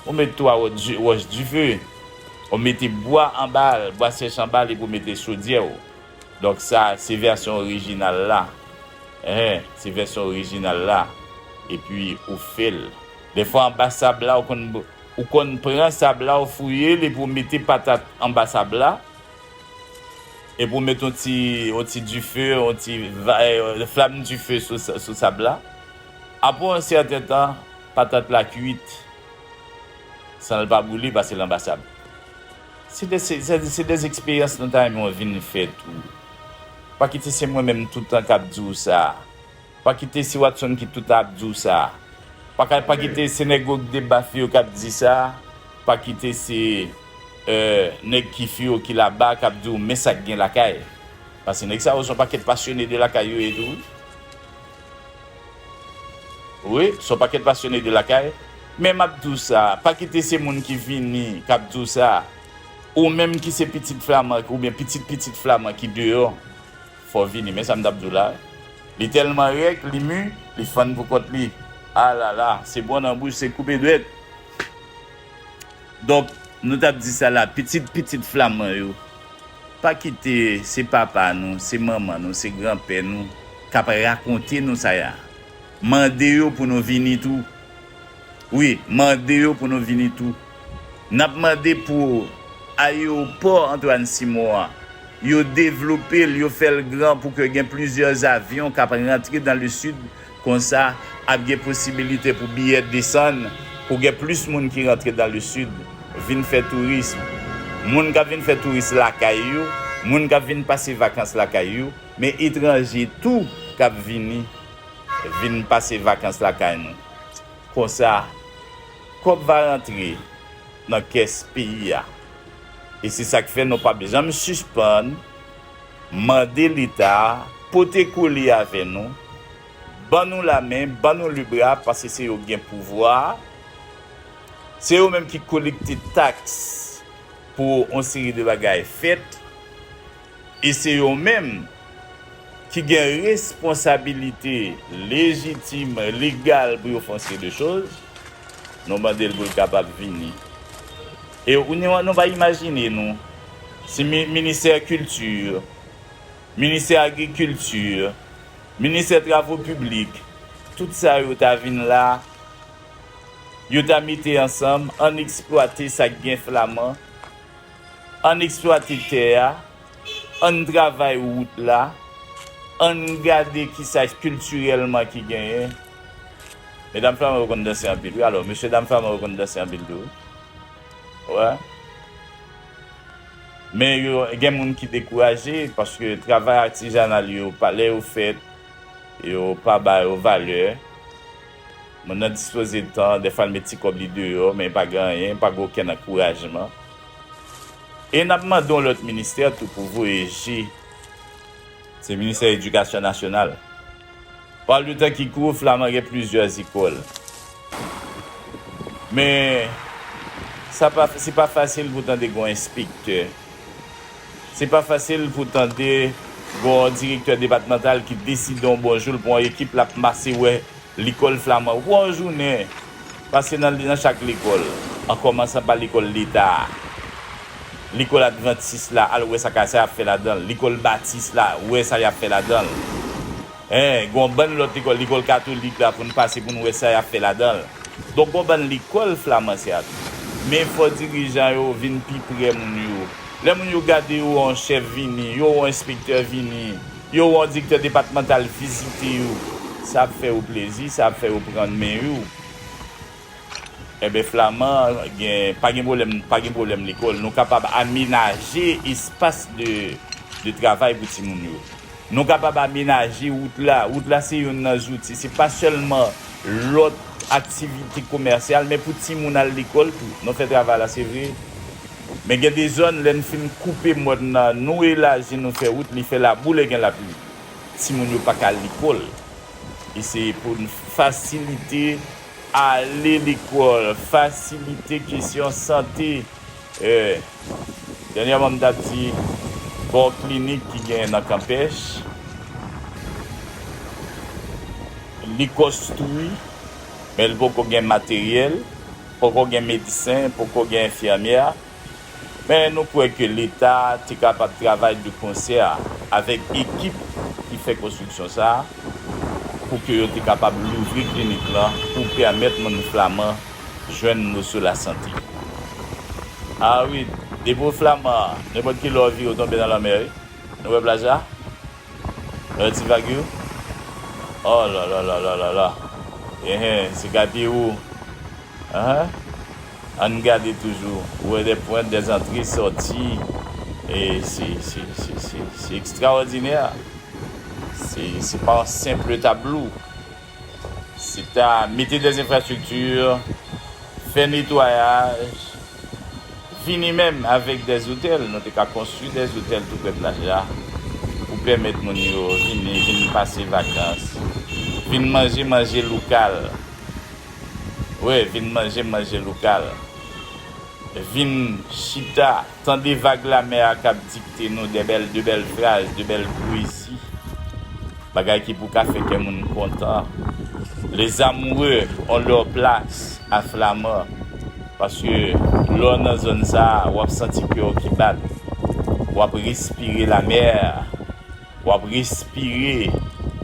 Ou met twa wòch di-, wòch dife. Ou mete bwa anba l, bwa sèch anba l, epi ou mete chodyè w. Donk sa, se vèsyon orijinal la. Enhen, se vèsyon orijinal la. Epi ou fè l. Dèfwa anba sab la, ou konn, ou konn pran sab la, ou fouye l, epi ou mete patat anba sab la. Epi ou met yon ti, yon ti dife, yon ti va-, eh, flam dife sou, sou sab la. Apre yon sèten tan, patat la kuit. San l pa boule, pase l anba sab. Se de, se, se, se de eksperyans nou ta renmen w vin fè tou. Pa kite se mwen menm toutan k ap di w sa. Pa kite se Watson ki toutan ap di w sa. Pa ka, pa kite se nèg Ogde Baf yo k ap di sa. Pa kite se, euh, nèg Kif yo ki laba k ap di w men sa k gen lakay. Paske nèg sa yo se yon pakèt pasyone de lakay yo ye tou. Wi, se yon pakèt pasyone de lakay. Men m ap di w sa, pa kite se moun ki vini k ap di w sa. Ou menm ki se pitit flaman oubyen pitit pitit flaman ki deyò, fò w vini. Men sa m t ap di w la. Li tèlman rèk, li mi, li fann pou kont li. Alala, se bon nan bouch, se koupe dwèt. Donk, nou t ap di sa la, pitit pitit flaman yo. Pa kite se papa nou, se manman nou, se granpè nou k ap rakonte nou sa a. Mande yo pou nou vini tou. Wi, mande yo pou nou vini tou. N ap mande pou ayewopò Antoine Simon an, yo devlope l, yo fè l gran pou ke gen plizyè avyon k ap rantre dans le sud. Konsa, ap gen posibilite pou biyè desann, pou gen plis moun ki rantre dans le sud, vin fè touris. Moun k ap vin fè touris lakay yo, moun k ap vin pase vakans lakay yo, men etranje tou k ap vini, vin pase vakans lakay nou. Konsa, kòb va rantre nan kès peyi a. E se sa k fè nou p ap janm sispann mande Leta a pote kole avè nou, ban nou lamen, ban nou lebra, paske se yo k gen pouvwa a. Se yo menm ki kolekte taks pou yon seri de bagay fèt. E se yo menm ki gen responsabilite lejitim, legal pou yo fè yon seri de choz, nou mande l pou l kapab vini. E ou, nou, nou pa imajine nou, si mi-, ministè kilti, ministè agrikilti, ministè travo piblik, tout sa yo ta vin la, yo ta mete ansanm, ann eksplwate sa k gen flaman, ann eksplwate tè a, Ann travay wout la, ann gade kisa kiltirèlman ki genyen. Medam Flaman yo konn danse anpil, wi. Alò, mesye dam Flaman yo konn danse anpil tou, wi. Wè. Men yo, gen moun ki dekouraje, paske travay atizanal yo, pa, lè yo fèt, yo pa ba yo valè. Moun nan dispoze tan, dèfwa l met ti kòb li deyò, men pa gen anyen, pa gen okenn ankourajman. E n ap mande yon lòt ministè tou pou voye je. Se ministè edikasyon nasyonal. Pa le tan ki kouri, Flaman gen plizyè lekòl. Men, sa pa, se pa fasil pou tande gen yon enspektè. Se pa fasil pou tande gen yon direktè depatmantal ki deside yon bon jou l pran yon ekip l ap pase wè lekòl Flaman. Ou pran yon jounen, pase nan, nan chak lekòl, an kòmansan pa lekòl leta a. Lekòl advantis la, al wè sa k, sa y ap fè ladan l. Lekòl batis la, wè sa y ap fè ladan l. Hein, gen yon bann lòt lekòl, lekòl katolik la, pou n pase pou n wè sa y ap fè ladan l. Donk, gen yon bann lekòl Flaman se a tou. Men fò dirijan yo vin pi pre moun yo. Lè moun yo gade yo wè yon chèf vini, yo wè yon enspektè vini, yo wè yon direktè depatmantal vizite yo, sa ap fè yo plezi, sa ap fè yo pran men yo. Enben, Flaman, gen, pa gen pwoblèm, pa gen pwoblèm lekòl. Nou kapab amenaje espas de, de travay pou timoun yo. Nou kapab amenaje wout la. Wout la se youn nan zouti. Se pa sèlman lòt aktivite komèsyal, men pou timoun al lekòl tou. Nou fè travay la, se vre. Men gen de zòn, lè n fin koupe mòn nan, nou elaji, nou fè wout, li fè labou lè gen lapli. Timoun yo pa ka al lekòl. E se pou n fasilite ale lekòl, fasilite kesyon sante. Eh, dènyèman, m t ap di, bò klinik ki genyen nan Kanpèch, li konstwi, men li poko gen materyèl, poko gen medsen, poko gen enfimyè. Men nou kwè ke Leta te kapab travay de konsè avèk ekip ki fè konstriksyon sa a, pou ke yo te kapab louvri klinik lan pou pèmèt moun Flaman jwenn moso lasante. A wi, depi w Flaman, nenpòt ki lè w vire, w tonbe nan lanmè, wi. Nou wè plaj la? Wè ti vag yo? Oh la la la la la la. Enhen, se kay pye ou. Enhen. Ann gade toujou. Ou wè des pointes, des entrées, sorties. E se, se, se, se, se ekstraòdinè. Se, se pa yon senp tablo. Se ta mete des infrastructures, fè netwayaj, vini menm avèk des hôtels, nou te ka konstwi des hôtels tou prè plaj la, pou pèmèt moun yo vini, vin pase vakans, vin manje manje lokal. Wi, vin manje manje lokal. Vin chita, tande vag lamè a k ap dikte nou de bèl, de bèl fraz, de bèl pwezi. Bagay ki pou ka fè kè moun kontan. Les amoureux ont leur place à Flaman. Paske lè w nan zòn sa a, w ap santi kè w ki bat. W ap respire lamè. W ap respire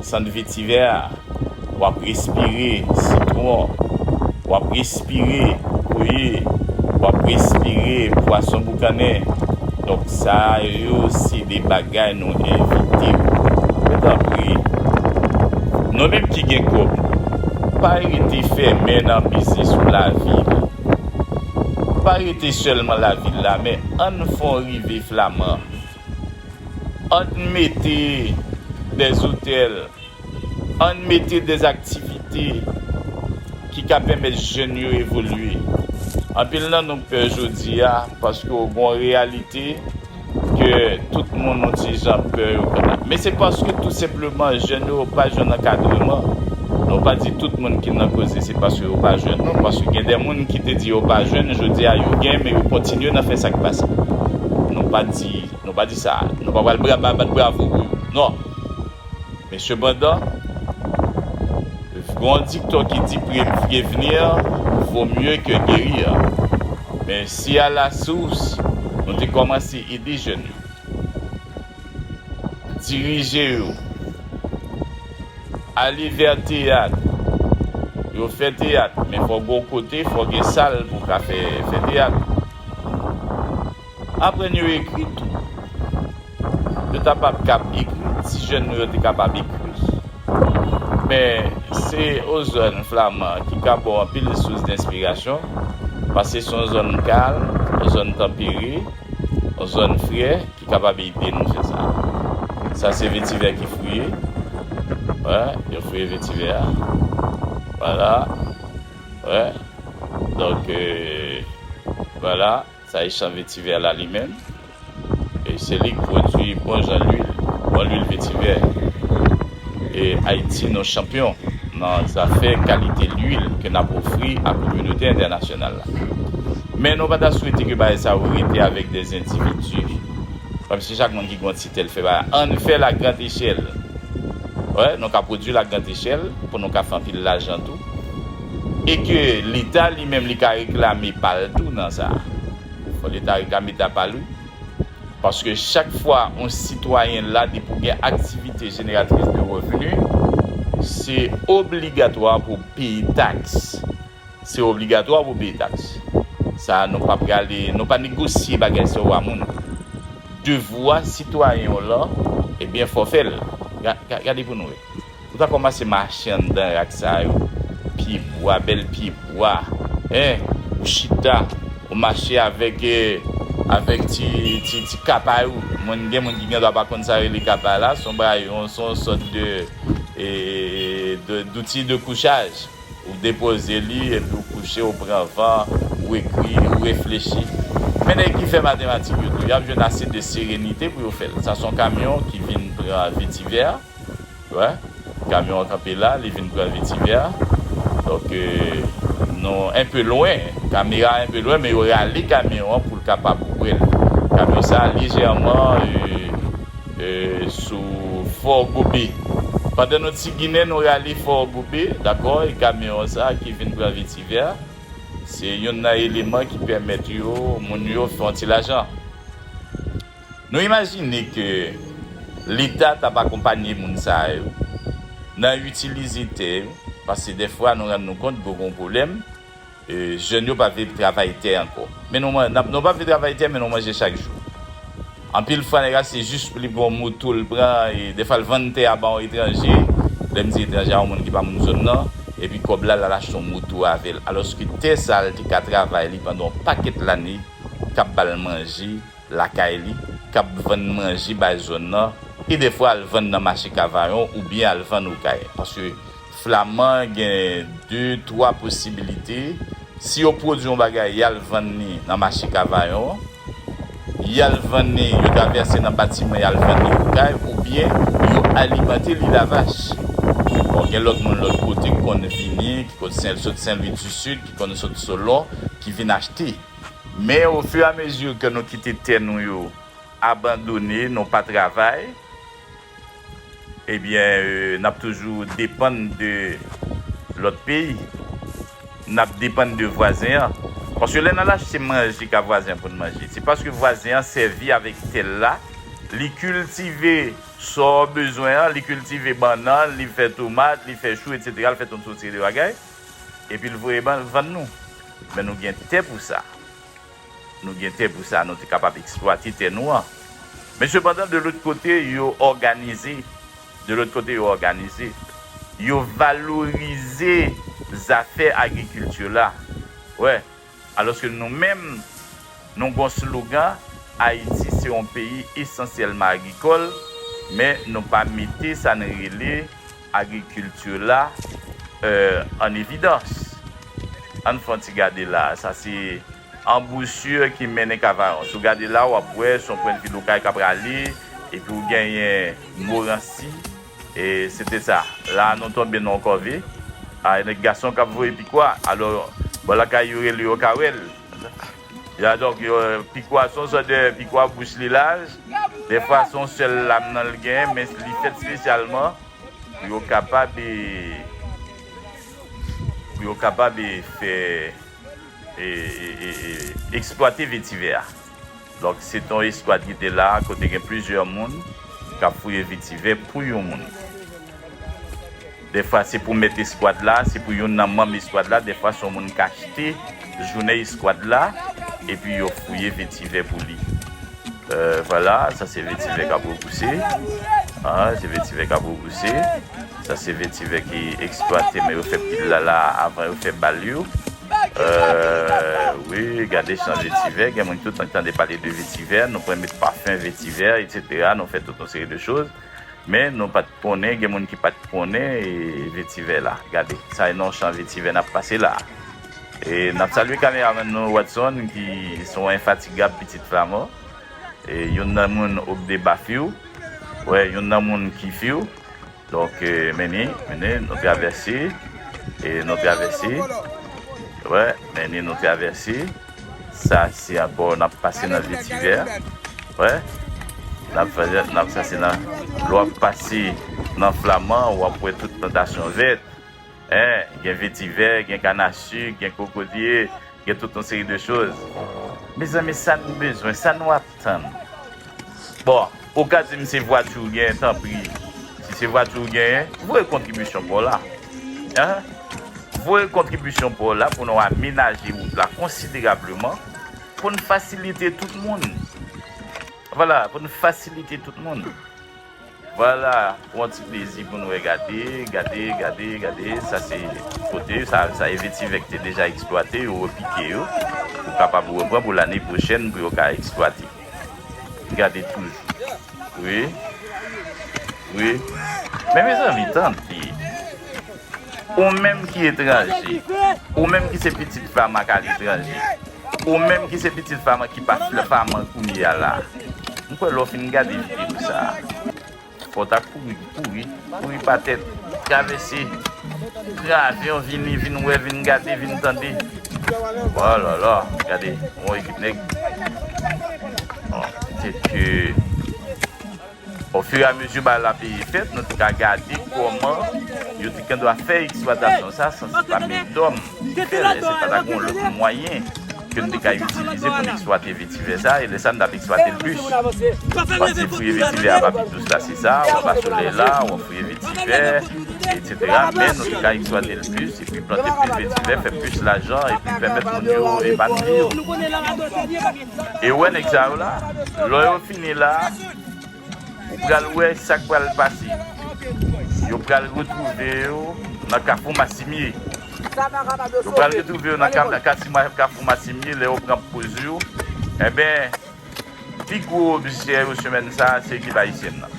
sant vetivè, w ap respire sitwon, w ap respire kokoye, w ap respire pwason boukannen. Donk, sa yo se de bagay nou envite w. Men tanpri, nou menm ki gen kòb, pa rete fèmen nan biznis ou lavil. Pa rete sèlman lavil la, men ann fè w rive Flaman. Ann mete des hôtels, ann mete des activités ki ka pèmèt jèn yo evolye. Anpil nan nou pè jodi a, paske w gen yon reyalite ke tout moun yon ti jan pè yo konnen. Men se paske tou senpleman jèn yo pa jwenn ankadreman. Nou pa di tout moun ki nan koze se paske yo pa jwenn, non, paske gen de moun ki te di yo pa jwenn, jodi a yo gen, men yo kontinye nan fè sa k pa sa. Nou pa di Nou pa di sa. Nou pa pral bra-, ba-, bat bravo pou yo. Non. Men sepandan, gen yon dikton ki di, pre-, prévenir vaut mieux que guérir. Men si à la source, nou te kòmanse ede jèn yo, dirije yo, ale vè teyat, yo fè teyat, men fò gen yon kote, fò gen sal pou ka fè, fè teyat. Aprann yo ekri tou. Yo ta p ap kab ekri, ti jèn nou yo te kapab ekri. Men, se yon zòn flaman ki ka ba w anpil sous denspirasyon, paske se yon zòn kalm, yon zòn tanpere, yon zòn frè ki kapab ede nou fè sa. Sa se vetivè ki fouye. Wè, yo fouye vetivè a. Vwala. Wè. Donk, euh, vwala. Sa e chan vetivè la li menm. E se li k pwodui bon jan lwil, bon lwil vetivè. E Ayiti, nou chanpyon nan zafè kalite lwil ke n ap ofri a kominote entènasyonal la. Men nou pa ta swete ke bagay sa yo rete avèk de endividi. Kòmsi chak moun ki gen yon ti tè l fè bagay. Ann fè l a grand echèl. Wè, nou ka pwodui l a grand echèl pou nou ka fè anpil lajan tou. E ke Leta li menm li ka reklame pa l tou nan sa. Fò Leta reklame ta pa l wi. Paske chak fwa yon sitwayen la, depi w gen aktivite jeneratris de revni, se obligatwa pou w peye taks. Se obligatwa pou w peye taks. Sa, nou pa prale, nou pa negosye bagay sa yo a moun. Devwa sitwayen w lan, ebyen, fò w fè l. Ga- ga- Gade pou nou wè. Ou ta kòmanse mache anndan rak sa yo. Pye bwa, bèl pye bwa. Hein? Ou chita, ou mache avèk, eh, avèk ti, ti, ti kapa yo. Moun, gen moun ki gen dwa pa konn sa yo rele kapa la. Se yon bagay, yon, se yon sòt de, eh, de, d'outil de couchage. Ou depoze li, epi ou kouche, ou pran van, ou ekri, ou reflechi. Men nèg ki fè matematik yo tou, y ap jwenn ase de serenite pou yo fè l. Sa se yon kamyon ki vin pran vetivè. Wè, kamyon an kanpe la, li vin pran vetivè. Donk, euh, nou enpe lwen, kamera enpe lwen, men yo rale kamyon an pou l kapab wè l. Kamyon sa lejèman, euh, euh, sou Fò Gobe. Pandan nou ti ginen, nou rale Fò Gobe, dakò, e kamyon an sa ki vin pran vetivè, se youn nan eleman ki pèmèt yo, moun yo fè yon ti lajan. Nou imajine ke Leta t ap akonpanye moun sa yo nan itilize tè yo, paske dèfwa nou rann nou kont gen yon pwoblèm, e, jèn yo pa vle travay tè ankò. Men nou, man- n ap- nou pa vle travay tè, men nou manje chak jou. Anpil fwa, nèg la se jis pou li pran yon moto l pran, e dèfwa l vann tè a ba yon etranje, lè m di etranje a, yon moun ki pa moun zòn nan, epi kòb la, l al achte yon moto avè l. Alòske tè sa, l te ka travay li pandan yon pakèt lane, k ap ba l manje, lakay li, k ap vann manje bay zòn nan, e dèfwa al vann nan mache Kavayon oubyen al vann Okay. Paske flaman gen de, twa posibilite. Si yo pwodui yon bagay, y al vann li nan mache Kavayon, y al vann li, yo travèse nan batiman, y al vann li Okay, oubyen yo alimante li lavach. Bon, gen lòt moun lòt kote ki konn vini, ki konn Sen, sot Sen Lwi di Sid, ki konn sot Solon, ki vin achte. Men, ofiramezi ke nou kite tè nou yo abandone, nou pa travay, ebyen, euh, n ap toujou depann de lòt peyi. N ap depann de vwazen an. Paske lè n al achte manje ka vwazen an pou n manje, se paske vwazen an sèvi avèk tè l la, li kiltive sa w bezwen an, li kiltive bannann, li fè tomat, li fè chou, etsetera, li fè tout yon seri de bagay, epi l voye ban- vann nou. Men nou gen tè pou sa. Nou gen tè pou sa, nou te kapab eksplwate tè nou an. Men sepandan, de lòt kote, yo òganize. De lòt kote, yo òganize. Yo valorize zafè agrikilti la. Wè, alòske nou menm, nou gen yon slogan, Ayiti se yon peyi esansyèlman agrikòl, men nou pa mete sa n rele agrikilti la, euh, an evidans. Ann fè yon ti gade la, sa se anbouchir ki mennen Kavayon. Si w gade la, w ap wè se yon pwennvi Okay k ap rale, epi w genyen Moransi, e se te sa. La, nou tonbe nan yon kòve. A, nèg gason k ap voye pikwa. Alò, bò lakay yo rele yo ka wè l. Ya, donk, yo, pikwa, se yon sòt de pikwa bouch li laj. Dèfwa, se yon sèl lam nan l gen, men li fèt espesyalman pou yo kapab, e, pou yo kapab, e, fè, e, e, e, e, eksplwate vetivè a. Donk, se te yon eskwad ki te la, kote gen plizyè moun k ap fouye vetivè pou yon moun. Dèfwa, se pou mèt eskwad la, se pou youn nan manm eskwad la, dèfwa, se yon moun k achte jounen eskwad la, epi yo fouye vetivè pou li. Euh, vwala, sa se vetivè k ap repouse. Ah, se vetivè k ap repouse. Sa se vetivè ki eksplwate, men yo fè pil lala avan yo fè bal yo. Euh, wi, gade chan vetivè. Gen moun ki tout tan tande pale de vetivè. Nou pran met pafen vetivè, etsetera. Nou fè tout yon seri de choz. Men nou pa t konnen, gen moun ki pa t konnen, e, vetivè la. Gade, sa e nan chan vetivè n ap pase la. E n ap salye kameramann nou, Watson, ki se yon enfatigab pitit flaman. E youn nan moun obde ba fiw. Wè, youn nan moun ki fiw. Donk, e, men ni, men ni, nou travèse. E nou travèse. Wè, men ni, nou travèse. Sa se ankò, n ap pase nan vetivè. Wè. N ap fè, n ap, sa se nan, lè w ap pase nan Flaman, w ap wè tout plantasyon vèt. Hein, gen vetivè, gen kanasik, gen kokoye, gen tout yon seri de choz. Mezanmi, sa nou bezwen, sa nou atann? Bon, ou ka di m se vwati ou genyen, tanpri. Si se vwati ou genyen, voye kontribisyon pa w la. Hein? Voye kontribisyon pa w la pou nou amenaje wout la konsiderableman, pou n fasilite tout moun. Vwala, pou n fasilite tout moun. Vwala, pou yon ti plezi pou nou wè, gade, gade, gade, gade. Sa se kote, sa, sa e vetivè k te deja eksplwate, yo repike yo. Pou kapab reprann pou lane pwochèn, pou yo ka eksplwate. Gade toujou. Wi. Wi. Men mezanmi, tande. Ou menm ki etranje, ou menm ki se pitit Flaman k aletranje, ou menm ki se pitit Flaman ki pa Flaman kounye a la, m kwè lè w fin gade videyo sa a, fò w ta kouri, kouri, kouri pa tèt, travèse, pran avyon, vini, vin wè, vin gade, vin tande. Oh là là, gade, yon ekip nèg. Bon, petèt ke Ofiramezi bagay la ap fèt, nou te ka gade kòman yo te gen dwa fè eksplwatasyon sa, san se pa medòm ki fè l, èske pa ta gen yon lòt mwayen ke nou te ka itilize pou n eksplwate vetivè sa, e lè sa n t ap eksplwate l plis. Paske fouye vetivè a pa pi dous la, se sa, w ap asolèy la, w ap fouye vetivè, etsetera. Men nou te ka eksplwate l plis, epi plante plis vetivè, fè plis lajan, epi pèmèt moun yo epanouyi yo. E w wè nèg sa yo la, lè yo fini la, ou pral wè sa k pral pase. Yo pral retwouve yo nan Kafou Masimye. Yo pral retwouve yo nan Kaf-, Kafou Ma-, Kafou Masimye, lè yo pran poz yo. Enben, pi gwo objè yo semèn sa a, se ekip ayisyèn nan.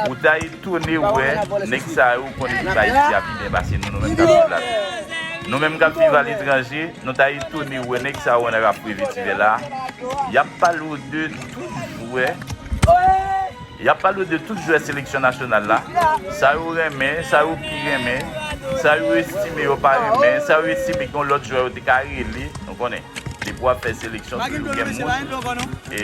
Ou ta etone wè nèg sa yo konn ekip Ayiti a pi byen pase nou, nou menm k ap viv la. Nou menm k ap viv aletranje, nou ta etone wè nèg sa yo nan rap prive ti vè la. Y ap pale w de tout jwè. Y ap pale w de tout jwè seleksyon nasyonal la. Sa yo renmen, sa yo pi renmen, sa yo estime yo pa renmen, sa yo estime gen yon lòt jwè yo te ka rele. Nou konnen, depi w ap fè seleksyon, toujou gen moun, e,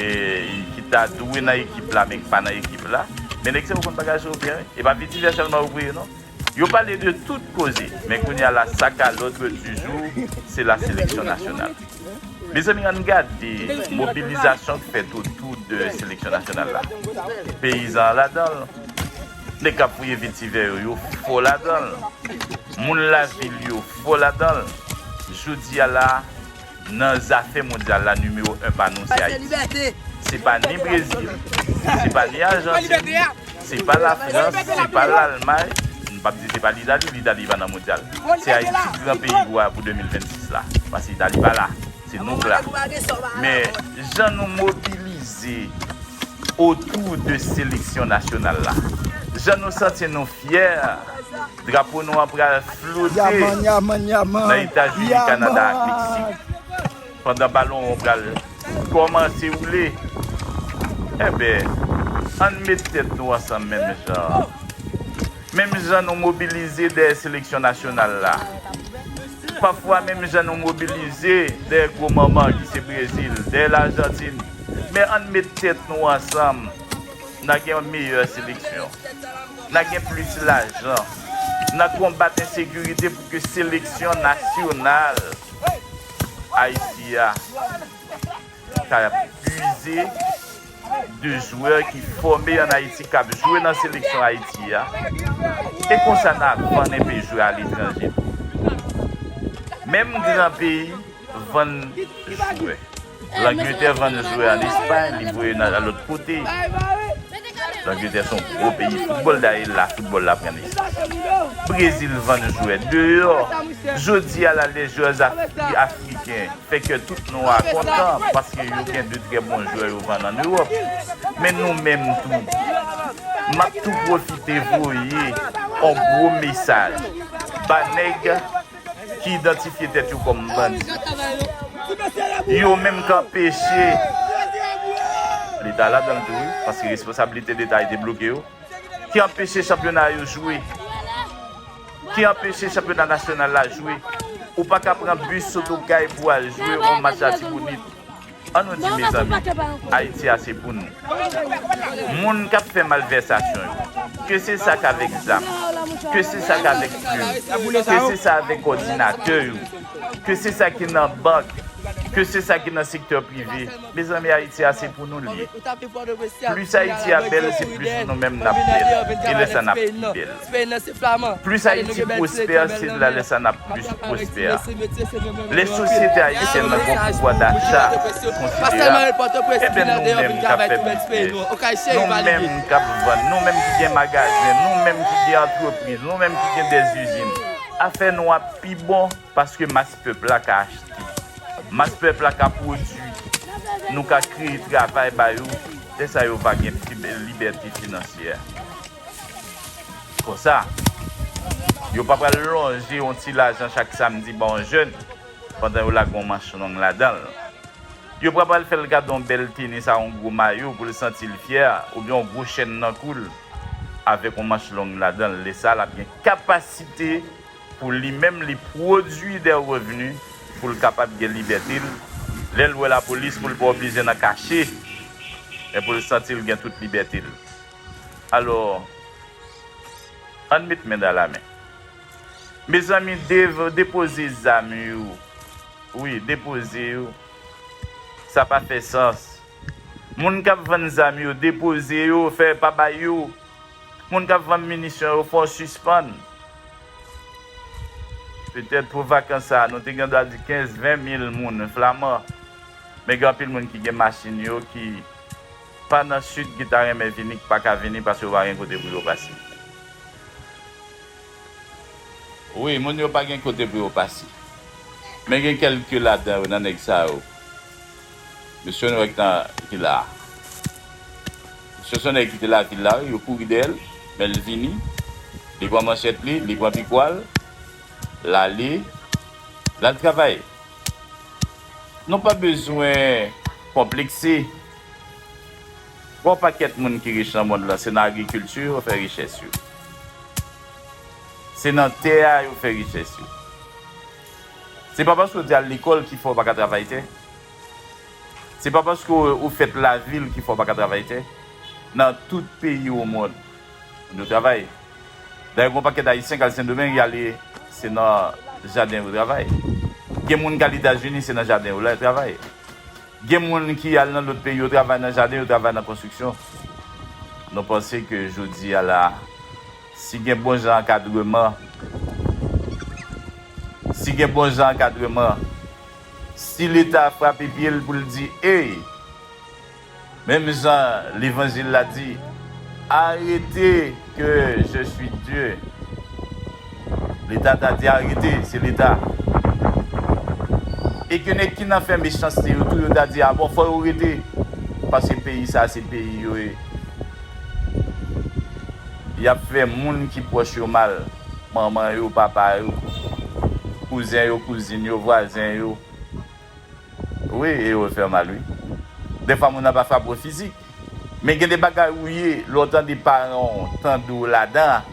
ki ta dwe nan ekip la, men ki pa nan ekip la. Men nèg sa yo konn bagay sa yo byen, wi. E pa Vetivè sèlman yo voye, non. Yo pale de tout koze, men kounye a la, sa k a l'ordre du jour, se la sélection nationale. Mezanmi, ann gade mobilizasyon k fèt otou de seleksyon nasyonal la. Peyizan an ladan l, nèg k ap fouye vetivè yo, yo fò ladan l, moun lavil yo fò ladan l. Jodi a la, nan zafè mondyal la, nimewo en pa nou se Ayiti. Se pa ni Brezil, se pa ni Ajantin, se pa Lafrans, se pa Lalmay. M p ap di se pa Litali, Litali pa nan mondyal. Se Ayiti gran peyi pou, pou de mil vennsis la. Paske Itali pa la. Se nou k la. Men jan nou mobilize otou de seleksyon nasyonal la, jan nou santi nou fyè, drapo nou an pral flote nan Etazini, Kanada ak Meksik, pandan balon an pral kòmanse woule. Enben, ann met tèt nou ansanm menm jan. Menm jan nou mobilize dèyè seleksyon nasyonal la. Pafwa, menm jan nou mobilize dèyè gwo manman ki se Brezil, dèyè Lajantin. Men ann met tèt nou ansanm. N a gen yon meyè seleksyon. N a gen plis lajan. N a konbat ensekirite pou ke seleksyon nasyonal Ayiti a ka pwize de jwè ki fòme ann Ayiti, k ap jwe nan seleksyon Ayiti a. E konsa n a vann enpe jwè aletranje tou. Menm gran peyi vann jwè. Langletè vann jwè ann Espay, li voye nan lòt kote. Langletè se yon gwo peyi foutbòl, dayè la foutbòl la pran Espay. Brezil vann jwè deyò. Jodi a la, lè jwè afri-, afriken fè kè tout nwa kontan paske yo gen de trè bon jwè yo vann ann Ewòp. Men nou menm tou, m ap tou pwofite voye yon gwo mesaj ba nèg ki idantifye tèt yo kòm bandi. Yo menm k anpeche Leta ladan l tou, wi, paske responsablite Leta yo te bloke yo, ki anpeche chanpyona yo jwe, ki anpeche chanpyona nasyonal la jwe. Ou pa ka pran bis sot Okay pou al jwe yon match Latibonit. An nou di, mezanmi, Ayiti a se pou nou. Moun k ap fè malvèsasyon yo, ke se sa k avèk zam, ke se sa k avèk plim, ke se sa avèk òdinatè yo, ke se sa ki nan bank, ke se sa ki nan sektè prive, mezanmi, Ayiti a se pou nou l ye. Plis Ayiti a bèl, se plis nou menm n ap bèl. E lè sa n ap pi bèl. Plis Ayiti pwospè, se la lè sa n ap plis pwospè. Lè sosyete ayisyèn nan gen yon pouvwa dacha konsiderab, enben nou menm k ap fè biznis, nou menm k ap vann, nou menm ki gen magazen, nou menm ki gen antrepriz, nou menm ki gen dèzizin, afè nou ap pi bon paske mas pèp la ka achte. Mas pèp la ka pwodui. Nou ka kreye travay ba yo. Lè sa yo va gen pi bèl libète finansyè. Konsa, yo pa pral lonje yon ti lajan chak samdi ba yon jèn pandan yo lage yon manch long ladan l. Yo pa pral fè l gade yon bèl tenis a yon gwo mayo pou l santi l fyè oubyen yon gwo chèn nan kou l avèk yon manch long ladan l. Lè sa a, l ap gen kapasite pou li menm li pwodui de revni pou l kapab gen libète l. Lè l wè lapolis, pou l pa oblije nan kache, men pou l santi l gen tout libète l. Alò, ann met men dan lamen. Mezanmi, dev-, depoze zam yo. Wi, depoze yo. Sa pa fè sans. Moun k ap vann zam yo, depoze yo, fè pa bay yo. Moun k ap vann minisyon yo, fò w sispann. Petèt pou vakans sa a, nou te gen dwa di kenz, ven mil moun, Flaman. Men gen anpil moun ki gen machin yo ki pa nan Sid ki ta renmen vini, ki pa ka vini paske yo pa gen kote pou yo pase. Wi, moun yo pa gen kote pou yo pase. Men gen kèlke ladan yo, nan nèg sa yo. Mesye Nwè ki ta, ki la a. Mesye se yon nèg ki te lavil la, wi, yo kouri dèyè l, men l vini. Li pran manchèt li, li pran pikwa l, l ale, l al travay. Nou pa bezwen konplekse. Gon pakèt moun ki rich nan mond lan, se nan agrikilti yo fè richès yo. Se nan tè a yo fè richès yo. Se pa paske w te al lekòl ki fè w pa ka travay tè. Se pa paske w, ou fèt lavil ki fè w pa ka travay tè. Nan tout peyi o mond, moun yo travay. Dayè, gon pakèt Ayisyen k al Sendomeng, y ale, se nan jaden yo travay. Gen moun k al Etazini, se nan jaden yo la yo travay. Gen moun ki al nan lòt peyi, yo travay nan jaden, yo travay nan konstriksyon. Nou panse ke jodi a la, si gen bon jan ankadreman, si gen bon jan ankadreman, si Leta frape pye l pou l di, ey, menm jan levanjil la di, arrêtez que je suis Dieu. Leta ta di, arete, se Leta. E ke nèg ki nan fè mechanste yo tou, yo ta di, a bon, fò yo rete. Paske peyi sa, se peyi yo ye. Y ap fè moun ki pwòch yo mal. Manman yo, papa yo, kouzen yo, kouzin yo, vwazen yo. Wi, e yo fè mal, wi. Dèfwa moun nan pa frape w fizik. Men gen de bagay ou ye, lè w tande paran w tande w ladan,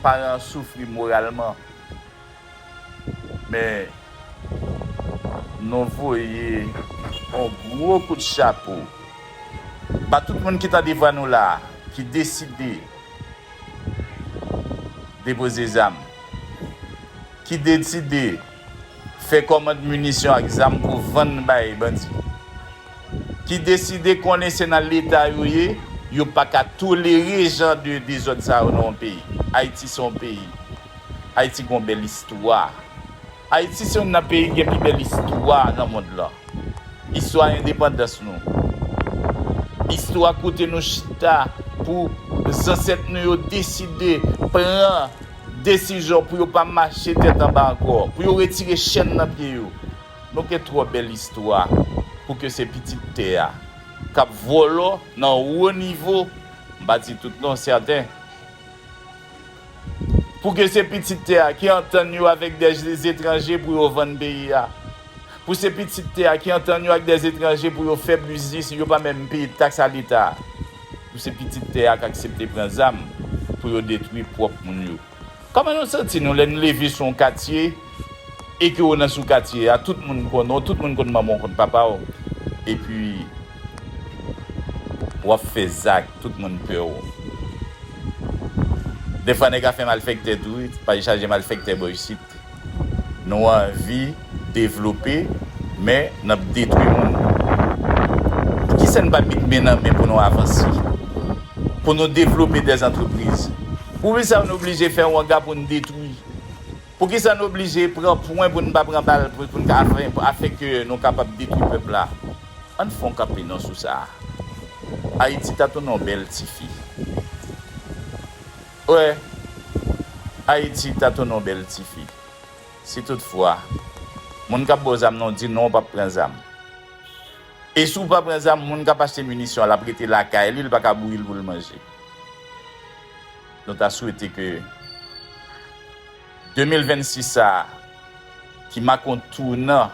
paran an soufri moralman. Men, nou voye yon gwo kout chapo ba tout moun ki tande vwa nou la a, ki deside depoze zam, ki deside fè kòmand minisyon ak zam pou vann bay bandi, ki deside konnen se nan Leta yo ye, yo pa ka tolere jan de dezòd sa yo nan yon peyi. Ayiti se yon peyi. Ayiti gen yon bèl istwa. Ayiti se youn nan peyi ki gen pi bèl istwa nan mond lan. Istwa endepandans nou. Istwa kote nou chita pou zansèt nou yo deside pran desizyon pou yo pa mache tèt anba ankò, pou yo retire chèn nan pye yo. Nou gen twò bèl istwa pou ke se pitit tè a k ap vòlò nan wo nivo, m pa di tout non, sèten, pou ke se pitit tè a ki antann yo avèk dè etranje pou yo vann peyi a, pou se pitit tè a ki antann yo ak dè etranje pou yo fè biznis, yo pa menm peye taks a Leta, pou se pitit tè a k aksepte pran zam pou yo detwi pwòp moun yo. Kòman nou santi nou lè nou leve sou yon katye e ke w nan sou katye a, tout moun konn ou, tout moun konn manman w, konn papa w, epi w ap fè zak, tout moun pè w? Defwa nèg a fè malfektè tou wi, pa chaje malfektè bò isit. Nou anvi devlope, men n ap detwi moun. Poukisa n pa met men nan men pou nou avanse? Pou nou devlope dè antrepriz? Poukisa nou oblije fè yon anga pou n detwi? Poukisa nou oblije pran pwen pou n pa pran bal, pou, pou n ka afè, afenke nou kapab detwi pèp la? Ann fè yon kanpe non sou sa. Ayiti ta tounen yon bèl tifi. Wè, Ayiti ta tounen yon bèl tifi. Si toutfwa, moun k ap ba w zam nan, w di non, w p ap pran zam. E si w pa pran zam, moun k ap achte minisyon an, l ap rete lakay li, li pa ka bouyi l pou l manje. Nou ta swete ke de mil vennsis sa a, ki make yon tounan,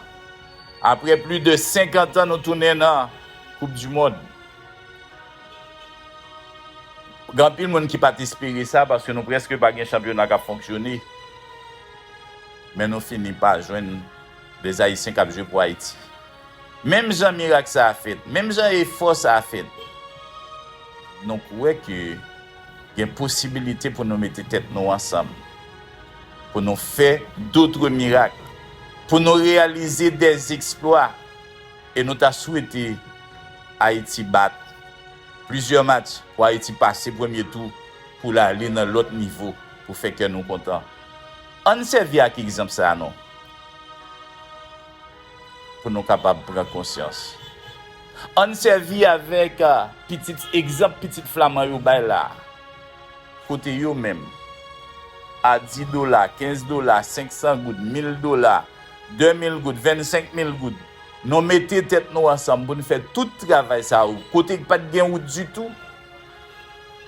apre plis de senkant an, nou tounen nan Koup di Mond. Gen anpil moun ki pa t espere sa, paske nou prèske pa gen chanpyona k ap fonksyone. Men nou fini pa jwenn de Ayisyen k ap jwe pou Ayiti. Menm jan mirak sa a fèt, menm jan efò sa a fèt, nou kwè ke gen posibilite pou nou mete tèt nou ansanm, pou nou fè dotre mirak, pou nou reyalize dè eksplwa. E nou ta swete Ayiti bat plizyè match pou Ayiti pase premye tou, pou l ale nan lòt nivo, pou fè kè nou kontan. Ann sèvi ak egzanp sa a non, pou nou kapab pran konsyans. Ann sèvi avèk, a, pitit, egzanp pitit flaman yo bay la a. Kote yo menm, a dis dola, kenz dola, senksan goud, mil dola, de mil goud, vennsenk mil goud, nou mete tèt nou ansanm pou n fè tout travay sa yo. Kote k pa t gen wout ditou,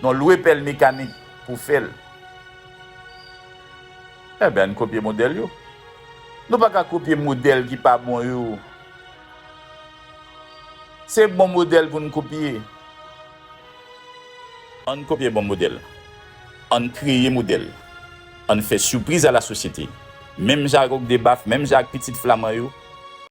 nou lwe pèl mekanik pou fè l. Enben, ann kopye modèl yo. Nou pa ka kopye modèl ki pa bon yo. Se bon modèl pou n kopye. Ann kopye bon modèl. Ann kreye modèl. Ann fè sipriz a lasosyete. Menm jan ak Òg de Baf, menm jan ak pitit flaman yo,